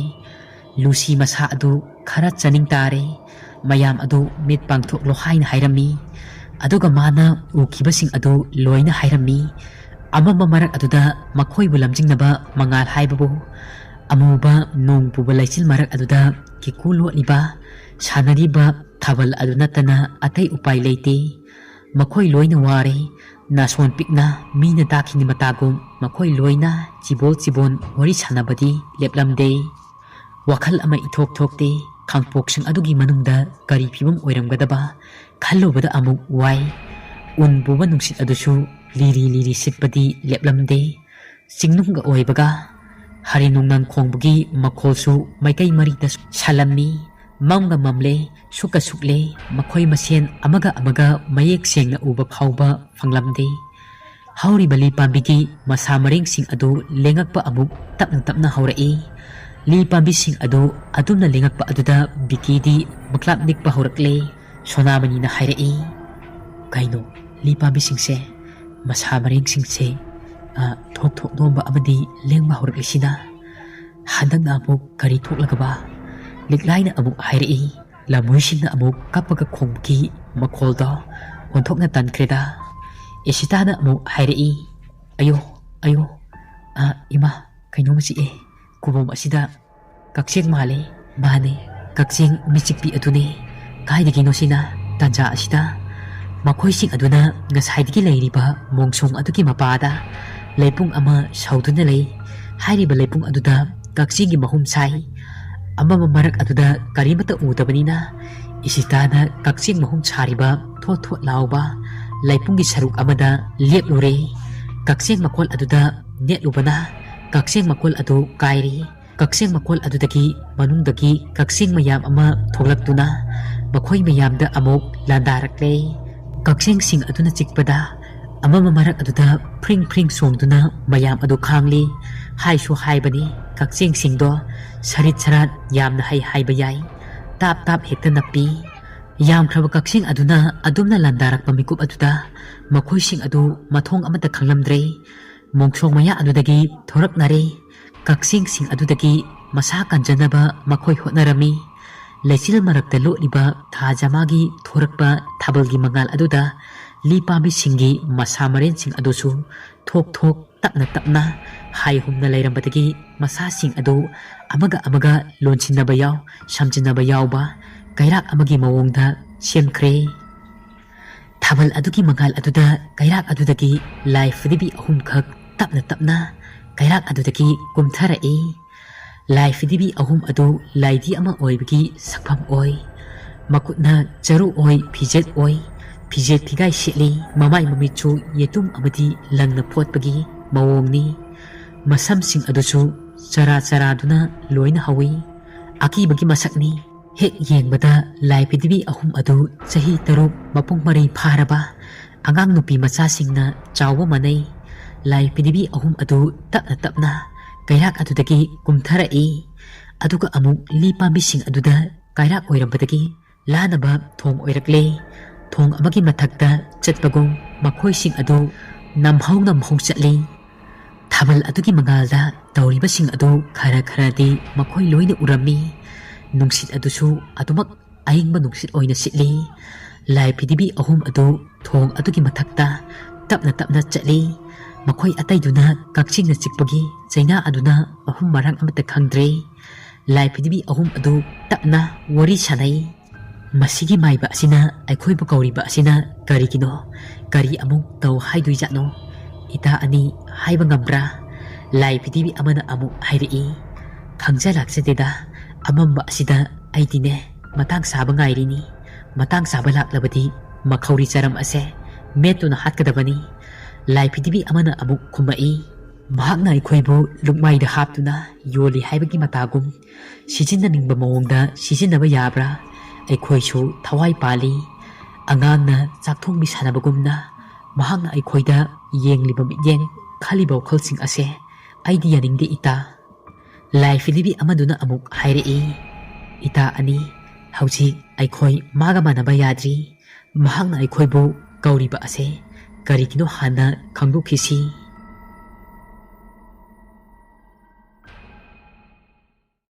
ꯂꯨꯁꯤ ꯃꯁꯥ ꯑꯗꯨ ꯈꯔ ꯆꯥꯅꯤꯡ ꯇꯥꯔꯦ꯫ ꯃꯌꯥꯝ ꯑꯗꯨ ꯃꯤꯠ ꯄꯥꯡꯊꯣꯛꯂꯣ ꯍꯥꯏꯅ ꯍꯥꯏꯔꯝꯃꯤ꯫ ꯑꯗꯨꯒ ꯃꯥꯅ ꯎꯈꯤꯕꯁꯤꯡ ꯑꯗꯨ ꯂꯣꯏꯅ ꯍꯥꯏꯔꯝꯃꯤ꯫ ꯑꯃꯝꯕ ꯃꯔꯛ ꯑꯗꯨꯗ ꯃꯈꯣꯏꯕꯨ ꯂꯝꯖꯤꯡꯅꯕ ꯃꯉꯥꯜ ꯍꯥꯏꯕꯕꯨ ꯑꯃꯨꯕ ꯅꯣꯡ ꯄꯨꯕ ꯂꯩꯆꯤꯜ ꯃꯔꯛ ꯑꯗꯨꯗ ꯀꯤꯀꯨ ꯂꯣꯠꯂꯤꯕ, ꯁꯥꯟꯅꯔꯤꯕ ꯊꯥꯕꯜ ꯑꯗꯨ ꯅꯠꯇꯅ ꯑꯇꯩ ꯎꯄꯥꯏ ꯂꯩꯇꯦ꯫ ꯃꯈꯣꯏ ꯂꯣꯏꯅ ꯋꯥꯔꯦ꯫ ꯅꯥꯁꯣꯟ ꯄꯤꯛꯅ ꯃꯤꯅ ꯇꯥꯈꯤꯅꯤ ꯃꯇꯥꯒꯨꯝ ꯃꯈꯣꯏ ꯂꯣꯏꯅ ꯆꯤꯕꯣꯜ ꯆꯤꯕꯣꯟ ꯋꯥꯔꯤ ꯁꯥꯟꯅꯕꯗꯤ ꯂꯦꯞꯂꯝꯗꯦ꯫ ꯋꯥꯈꯜ ꯑꯃ ꯏꯊꯣꯛ ꯊꯣꯛꯇꯦ꯫ ꯈꯥꯡꯄꯣꯛꯁꯤꯡ ꯑꯗꯨꯒꯤ ꯃꯅꯨꯡꯗ ꯀꯔꯤ ꯐꯤꯕꯝ ꯑꯣꯏꯔꯝꯒꯗꯕ ꯈꯜꯂꯨꯕꯗ ꯑꯃꯨꯛ ꯋꯥꯏ꯫ ꯎꯟ ꯄꯨꯕ ꯅꯨꯡꯁꯤꯠ ꯑꯗꯨꯁꯨ ꯂꯤꯔꯤ ꯂꯤꯔꯤ ꯁꯤꯠꯄꯗꯤ ꯂꯦꯞꯂꯝꯗꯦ꯫ ꯆꯤꯡꯅꯨꯡꯒ ꯑꯣꯏꯕꯒ ꯍꯔꯦ ꯅꯨꯡꯅꯥꯡ ꯈꯣꯡꯕꯒꯤ ꯃꯈꯣꯜꯁꯨ ꯃꯥꯏꯀꯩ ꯃꯔꯤꯗ ꯁꯥꯂꯝꯃꯤ꯫ ꯃꯝꯒ ꯃꯝꯂꯦ, ꯁꯨꯛꯀ ꯁꯨꯛꯂꯦ, ꯃꯈꯣꯏ ꯃꯁꯦꯟ ꯑꯃꯒ ꯑꯃꯒ ꯃꯌꯦꯛ ꯁꯦꯡꯅ ꯎꯕ ꯐꯥꯎꯕ ꯐꯪꯂꯝꯗꯦ꯫ ꯍꯧꯔꯤꯕ ꯂꯤ ꯄꯥꯝꯕꯤꯒꯤ ꯃꯁꯥ ꯃꯔꯦꯡꯁꯤꯡ ꯑꯗꯨ ꯂꯦꯡꯉꯛꯄ ꯑꯃꯨꯛ ꯇꯞꯅ ꯇꯞꯅ ꯍꯧꯔꯛꯏ꯫ ꯂꯤ ꯄꯥꯝꯕꯤꯁꯤꯡ ꯑꯗꯨ ꯑꯗꯨꯝꯅ ꯂꯦꯡꯉꯛꯄ ꯑꯗꯨꯗ ꯕꯤꯀꯤꯗꯤ ꯃꯀ꯭ꯂꯥꯛ ꯅꯤꯛꯄ ꯍꯧꯔꯛꯂꯦ꯫ ꯁꯣꯅꯥꯃꯅꯤꯅ ꯍꯥꯏꯔꯛꯏ, "ꯀꯩꯅꯣ, ꯂꯤ ꯄꯥꯝꯕꯤꯁꯤꯡꯁꯦ, ꯃꯁꯥ ꯃꯔꯦꯡꯁꯤꯡꯁꯦ, ꯑ, ꯊꯣꯛ ꯊꯣꯛ ꯅꯣꯝꯕ ꯑꯃꯗꯤ ꯂꯦꯡꯕ ꯍꯧꯔꯛꯂꯤꯁꯤꯅ? ꯍꯟꯗꯛꯅ ꯑꯃꯨꯛ ꯀꯔꯤ ꯊꯣꯛꯂꯒꯕ?" ꯂꯤꯛꯂꯥꯏꯅ ꯑꯃꯨꯛ ꯍꯥꯏꯔꯛꯏ꯫ ꯂꯝꯍꯨꯏꯁꯤꯡꯅ ꯑꯃꯨꯛ ꯀꯞꯄꯒ ꯈꯣꯡꯕꯒꯤ ꯃꯈꯣꯜꯗꯣ ꯑꯣꯟꯊꯣꯛꯅ ꯇꯟꯈ꯭ꯔꯦꯗ꯫ ꯏꯁꯤꯇꯥꯅ ꯑꯃꯨꯛ ꯍꯥꯏꯔꯛꯏ, "ꯑꯌꯣ, ꯑꯌꯣ, ꯑ, ꯏꯃꯥ, ꯀꯩꯅꯣꯝꯃ ꯆꯤꯛꯑꯦ꯫ ꯈꯨꯕꯝ ꯑꯁꯤꯗ ꯀꯛꯆꯦꯡ ꯃꯥꯜꯂꯦ꯫" "ꯃꯥꯅꯦ, ꯀꯛꯆꯦꯡ ꯃꯤꯆꯤꯛꯄꯤ ꯑꯗꯨꯅꯦ꯫ ꯀꯥꯏꯗꯒꯤꯅꯣ ꯁꯤꯅ ꯇꯥꯟꯖꯥ ꯑꯁꯤꯗ?" ꯃꯈꯣꯏꯁꯤꯡ ꯑꯗꯨꯅ ꯉꯁꯥꯏꯗꯒꯤ ꯂꯩꯔꯤꯕ ꯃꯣꯡꯁꯣꯡ ꯑꯗꯨꯒꯤ ꯃꯄꯥꯗ ꯂꯩꯄꯨꯡ ꯑꯃ ꯁꯧꯗꯨꯅ ꯂꯩ꯫ ꯍꯥꯏꯔꯤꯕ ꯂꯩꯄꯨꯡ ꯑꯗꯨꯗ ꯀꯛꯆꯦꯡꯒꯤ ꯃꯍꯨꯝ ꯁꯥꯏ꯫ ꯑꯃꯝꯕ ꯃꯔꯛ ꯑꯗꯨꯗ ꯀꯔꯤꯃꯠꯇ ꯎꯗꯕꯅꯤꯅ ꯏꯁꯤꯇꯥꯅ ꯀꯛꯆꯦꯡ ꯃꯍꯨꯝ ꯁꯥꯔꯤꯕ ꯊꯣꯠ ꯊꯣꯠ ꯂꯥꯎꯕ ꯂꯩꯄꯨꯡꯒꯤ ꯁꯔꯨꯛ ꯑꯃꯗ ꯂꯦꯞꯂꯨꯔꯦ꯫ ꯀꯛꯆꯦꯡ ꯃꯀꯣꯜ ꯑꯗꯨꯗ ꯅꯦꯠꯂꯨꯕꯅ ꯀꯛꯆꯦꯡ ꯃꯀꯣꯜ ꯑꯗꯨ ꯀꯥꯏꯔꯦ꯫ ꯀꯛꯆꯦꯡ ꯃꯀꯣꯜ ꯑꯗꯨꯗꯒꯤ ꯃꯅꯨꯡꯗꯒꯤ ꯀꯛꯆꯦꯡ ꯃꯌꯥꯝ ꯑꯃ ꯊꯣꯛꯂꯛꯇꯨꯅ ꯃꯈꯣꯏ ꯃꯌꯥꯝꯗ ꯑꯃꯨꯛ ꯂꯥꯟꯗꯥꯔꯛꯂꯦ꯫ ꯀꯛꯆꯦꯡꯁꯤꯡ ꯑꯗꯨꯅ ꯆꯤꯛꯄꯗ ꯑꯃꯝꯕ ꯃꯔꯛ ꯑꯗꯨꯗ ꯐ꯭ꯔꯤꯡ ꯐ꯭ꯔꯤꯡ ꯆꯣꯡꯗꯨꯅ ꯃꯌꯥꯝ ꯑꯗꯨ ꯈꯥꯡꯂꯤ꯫ ꯍꯥꯏꯁꯨ ꯍꯥꯏꯕꯅꯤ, ꯀꯛꯆꯦꯡꯁꯤꯡꯗꯣ ꯁꯔꯤꯠ ꯁꯔꯥꯠ ꯌꯥꯝꯅ ꯍꯩ ꯍꯥꯏꯕ ꯌꯥꯏ꯫ ꯇꯥꯞ ꯇꯥꯞ ꯍꯦꯛꯇ ꯅꯞꯄꯤ꯫ ꯌꯥꯝꯈ꯭ꯔꯕ ꯀꯛꯆꯦꯡ ꯑꯗꯨꯅ ꯑꯗꯨꯝꯅ ꯂꯥꯟꯗꯥꯔꯛꯄ ꯃꯤꯀꯨꯞ ꯑꯗꯨꯗ ꯃꯈꯣꯏꯁꯤꯡ ꯑꯗꯨ ꯃꯊꯣꯡ ꯑꯃꯠꯇ ꯈꯪꯂꯝꯗ꯭ꯔꯦ꯫ ꯃꯣꯡꯁꯣꯡ ꯃꯌꯥ ꯑꯗꯨꯗꯒꯤ ꯊꯣꯔꯛꯅꯔꯦ꯫ ꯀꯛꯆꯦꯡꯁꯤꯡ ꯑꯗꯨꯗꯒꯤ ꯃꯁꯥ ꯀꯟꯖꯅꯕ ꯃꯈꯣꯏ ꯍꯣꯠꯅꯔꯝꯃꯤ꯫ ꯂꯩꯆꯤꯜ ꯃꯔꯛꯇ ꯂꯣꯠꯂꯤꯕ ꯊꯥꯖꯃꯥꯒꯤ ꯊꯣꯔꯛꯄ ꯊꯥꯕꯜꯒꯤ ꯃꯉꯥꯜ ꯑꯗꯨꯗ ꯂꯤ ꯄꯥꯝꯕꯤꯁꯤꯡꯒꯤ ꯃꯁꯥ ꯃꯔꯦꯟꯁꯤꯡ ꯑꯗꯨꯁꯨ ꯊꯣꯛ ꯊꯣꯛ ꯇꯞꯅ ꯇꯞꯅ ꯍꯥꯏ ꯍꯨꯝꯅ ꯂꯩꯔꯝꯕꯗꯒꯤ ꯃꯁꯥꯁꯤꯡ ꯑꯗꯨ ꯑꯃꯒ ꯑꯃꯒ ꯂꯣꯟꯁꯤꯟꯅꯕ ꯌꯥꯎ, ꯁꯝꯖꯤꯟꯅꯕ ꯌꯥꯎꯕ ꯀꯩꯔꯥꯛ ꯑꯃꯒꯤ ꯃꯑꯣꯡꯗ ꯁꯦꯝꯈ꯭ꯔꯦ꯫ ꯊꯥꯕꯜ ꯑꯗꯨꯒꯤ ꯃꯉꯥꯜ ꯑꯗꯨꯗ ꯀꯩꯔꯥꯛ ꯑꯗꯨꯗꯒꯤ ꯂꯥꯏ ꯐꯗꯤꯕꯤ ꯑꯍꯨꯝꯈꯛ ꯇꯞꯅ ꯇꯞꯅ ꯀꯩꯔꯥꯛ ꯑꯗꯨꯗꯒꯤ ꯀꯨꯝꯊꯔꯛꯏ꯫ ꯂꯥꯏ ꯐꯗꯤꯕꯤ ꯑꯍꯨꯝ ꯑꯗꯨ ꯂꯥꯏꯗꯤ ꯑꯃ ꯑꯣꯏꯕꯒꯤ ꯁꯛꯐꯝ ꯑꯣꯏ꯫ ꯃꯈꯨꯠꯅ ꯆꯔꯨ ꯑꯣꯏ, ꯐꯤꯖꯦꯠ ꯑꯣꯏ, ꯐꯤꯖꯦꯠ ꯐꯤꯒꯥꯏ ꯁꯦꯠꯂꯤ, ꯃꯃꯥꯏ ꯃꯃꯤꯠꯁꯨ ꯌꯦꯇꯨꯝ ꯑꯃꯗꯤ ꯂꯪꯅ ꯐꯣꯠꯄꯒꯤ ꯃꯑꯣꯡꯅꯤ꯫ ꯃꯁꯝꯁꯤꯡ ꯑꯗꯨꯁꯨ ꯆꯔꯥ ꯆꯔꯥꯗꯨꯅ ꯂꯣꯏꯅ ꯍꯧꯏ꯫ ꯑꯀꯤꯕꯒꯤ ꯃꯁꯛꯅꯤ꯫ ꯍꯦꯛ ꯌꯦꯡꯕꯗ ꯂꯥꯏ ꯐꯗꯤꯕꯤ ꯑꯍꯨꯝ ꯑꯗꯨ ꯆꯍꯤ ꯇꯔꯨꯛ ꯃꯄꯨꯡ ꯃꯔꯩ ꯐꯥꯔꯕ ꯑꯉꯥꯡ ꯅꯨꯄꯤ ꯃꯆꯥꯁꯤꯡꯅ ꯆꯥꯎꯕ ꯃꯥꯟꯅꯩ꯫ ꯂꯥꯏ ꯐꯗꯤꯕꯤ ꯑꯍꯨꯝ ꯑꯗꯨ ꯇꯞꯅ ꯇꯞꯅ ꯀꯩꯔꯥꯛ ꯑꯗꯨꯗꯒꯤ ꯀꯨꯝꯊꯔꯛꯏ꯫ ꯑꯗꯨꯒ ꯑꯃꯨꯛ ꯂꯤ ꯄꯥꯝꯕꯤꯁꯤꯡ ꯑꯗꯨꯗ ꯀꯩꯔꯥꯛ ꯑꯣꯏꯔꯝꯕꯗꯒꯤ ꯂꯥꯅꯕ ꯊꯣꯡ ꯑꯣꯏꯔꯛꯂꯦ꯫ ꯊꯣꯡ ꯑꯃꯒꯤ ꯃꯊꯛꯇ ꯆꯠꯄꯒꯨꯝ ꯃꯈꯣꯏꯁꯤꯡ ꯑꯗꯨ ꯅꯝꯍꯧ ꯅꯝꯍꯧ ꯆꯠꯂꯤ꯫ ꯊꯥꯕꯜ ꯑꯗꯨꯒꯤ ꯃꯉꯥꯜꯗ ꯇꯧꯔꯤꯕꯁꯤꯡ ꯑꯗꯨ ꯈꯔ ꯈꯔꯗꯤ ꯃꯈꯣꯏ ꯂꯣꯏꯅ ꯎꯔꯝꯃꯤ꯫ ꯅꯨꯡꯁꯤꯠ ꯑꯗꯨꯁꯨ ꯑꯗꯨꯃꯛ ꯑꯏꯪꯕ ꯅꯨꯡꯁꯤꯠ ꯑꯣꯏꯅ ꯁꯤꯠꯂꯤ꯫ ꯂꯥꯏ ꯐꯗꯤꯕꯤ ꯑꯍꯨꯝ ꯑꯗꯨ ꯊꯣꯡ ꯑꯗꯨꯒꯤ ꯃꯊꯛꯇ ꯇꯞꯅ ꯇꯞꯅ ꯆꯠꯂꯤ꯫ ꯃꯈꯣꯏ ꯑꯇꯩꯗꯨꯅ ꯀꯛꯆꯤꯡꯅ ꯆꯤꯛꯄꯒꯤ ꯆꯩꯅꯥ ꯑꯗꯨꯅ ꯃꯐꯝ ꯃꯔꯥꯡ ꯑꯃꯠꯇ ꯈꯪꯗ꯭ꯔꯦ꯫ ꯂꯥꯏ ꯐꯗꯤꯕꯤ ꯑꯍꯨꯝ ꯑꯗꯨ ꯇꯞꯅ ꯋꯥꯔꯤ ꯁꯥꯟꯅꯩ꯫ "ꯃꯁꯤꯒꯤ ꯃꯥꯏꯕ ꯑꯁꯤꯅ ꯑꯩꯈꯣꯏꯕꯨ ꯀꯧꯔꯤꯕ ꯑꯁꯤꯅ ꯀꯔꯤꯒꯤꯅꯣ? ꯀꯔꯤ ꯑꯃꯨꯛ ꯇꯧ ꯍꯥꯏꯗꯣꯏꯖꯥꯠꯅꯣ? ꯏꯇꯥ ꯑꯅꯤ, ꯍꯥꯏꯕ ꯉꯝꯕ꯭ꯔꯥ?" ꯂꯥꯏ ꯐꯗꯤꯕꯤ ꯑꯃꯅ ꯑꯃꯨꯛ ꯍꯥꯏꯔꯛꯏ, "ꯈꯪꯖ ꯂꯥꯛꯆꯗꯦꯗ, ꯑꯃꯝꯕ ꯑꯁꯤꯗ ꯑꯩꯗꯤꯅꯦ ꯃꯇꯥꯡ ꯆꯥꯕ ꯉꯥꯏꯔꯤꯅꯤ꯫ ꯃꯇꯥꯡ ꯆꯥꯕ ꯂꯥꯛꯂꯕꯗꯤ ꯃꯈꯧꯔꯤ ꯆꯔꯝ ꯑꯁꯦ ꯃꯦꯠꯇꯨꯅ ꯍꯥꯠꯀꯗꯕꯅꯤ꯫" ꯂꯥꯏ ꯐꯗꯤꯕꯤ ꯑꯃꯅ ꯑꯃꯨꯛ ꯈꯨꯝꯃꯛꯏ, "ꯃꯍꯥꯛꯅ ꯑꯩꯈꯣꯏꯕꯨ ꯂꯨꯛꯃꯥꯏꯗ ꯍꯥꯞꯇꯨꯅ ꯌꯣꯜꯂꯤ ꯍꯥꯏꯕꯒꯤ ꯃꯇꯥꯒꯨꯝ ꯁꯤꯖꯤꯟꯅꯅꯤꯡꯕ ꯃꯑꯣꯡꯗ ꯁꯤꯖꯤꯟꯅꯕ ꯌꯥꯕ꯭ꯔꯥ? ꯑꯩꯈꯣꯏꯁꯨ ꯊꯋꯥꯏ ꯄꯥꯜꯂꯤ꯫ ꯑꯉꯥꯡꯅ ꯆꯥꯛꯊꯣꯡꯕꯤ ꯁꯥꯟꯅꯕꯒꯨꯝꯅ ꯃꯍꯥꯛꯅ ꯑꯩꯈꯣꯏꯗ ꯌꯦꯡꯂꯤꯕ ꯃꯤꯠꯌꯦꯡ, ꯈꯜꯂꯤꯕ ꯋꯥꯈꯜꯁꯤꯡ ꯑꯁꯦ ꯑꯩꯗꯤ ꯌꯥꯅꯤꯡꯗꯦ ꯏꯇꯥ꯫" ꯂꯥꯏ ꯐꯗꯤꯕꯤ ꯑꯃꯗꯨꯅ ꯑꯃꯨꯛ ꯍꯥꯏꯔꯛꯏ, "ꯏꯇꯥ ꯑꯅꯤ, ꯍꯧꯖꯤꯛ ꯑꯩꯈꯣꯏ ꯃꯥꯒ ꯃꯥꯟꯅꯕ ꯌꯥꯗ꯭ꯔꯤ꯫ ꯃꯍꯥꯛꯅ ꯑꯩꯈꯣꯏꯕꯨ ꯀꯧꯔꯤꯕ ꯑꯁꯦ ꯀꯔꯤꯒꯤꯅꯣ ꯍꯥꯟꯅ ꯈꯪꯗꯣꯛꯈꯤꯁꯤ꯫"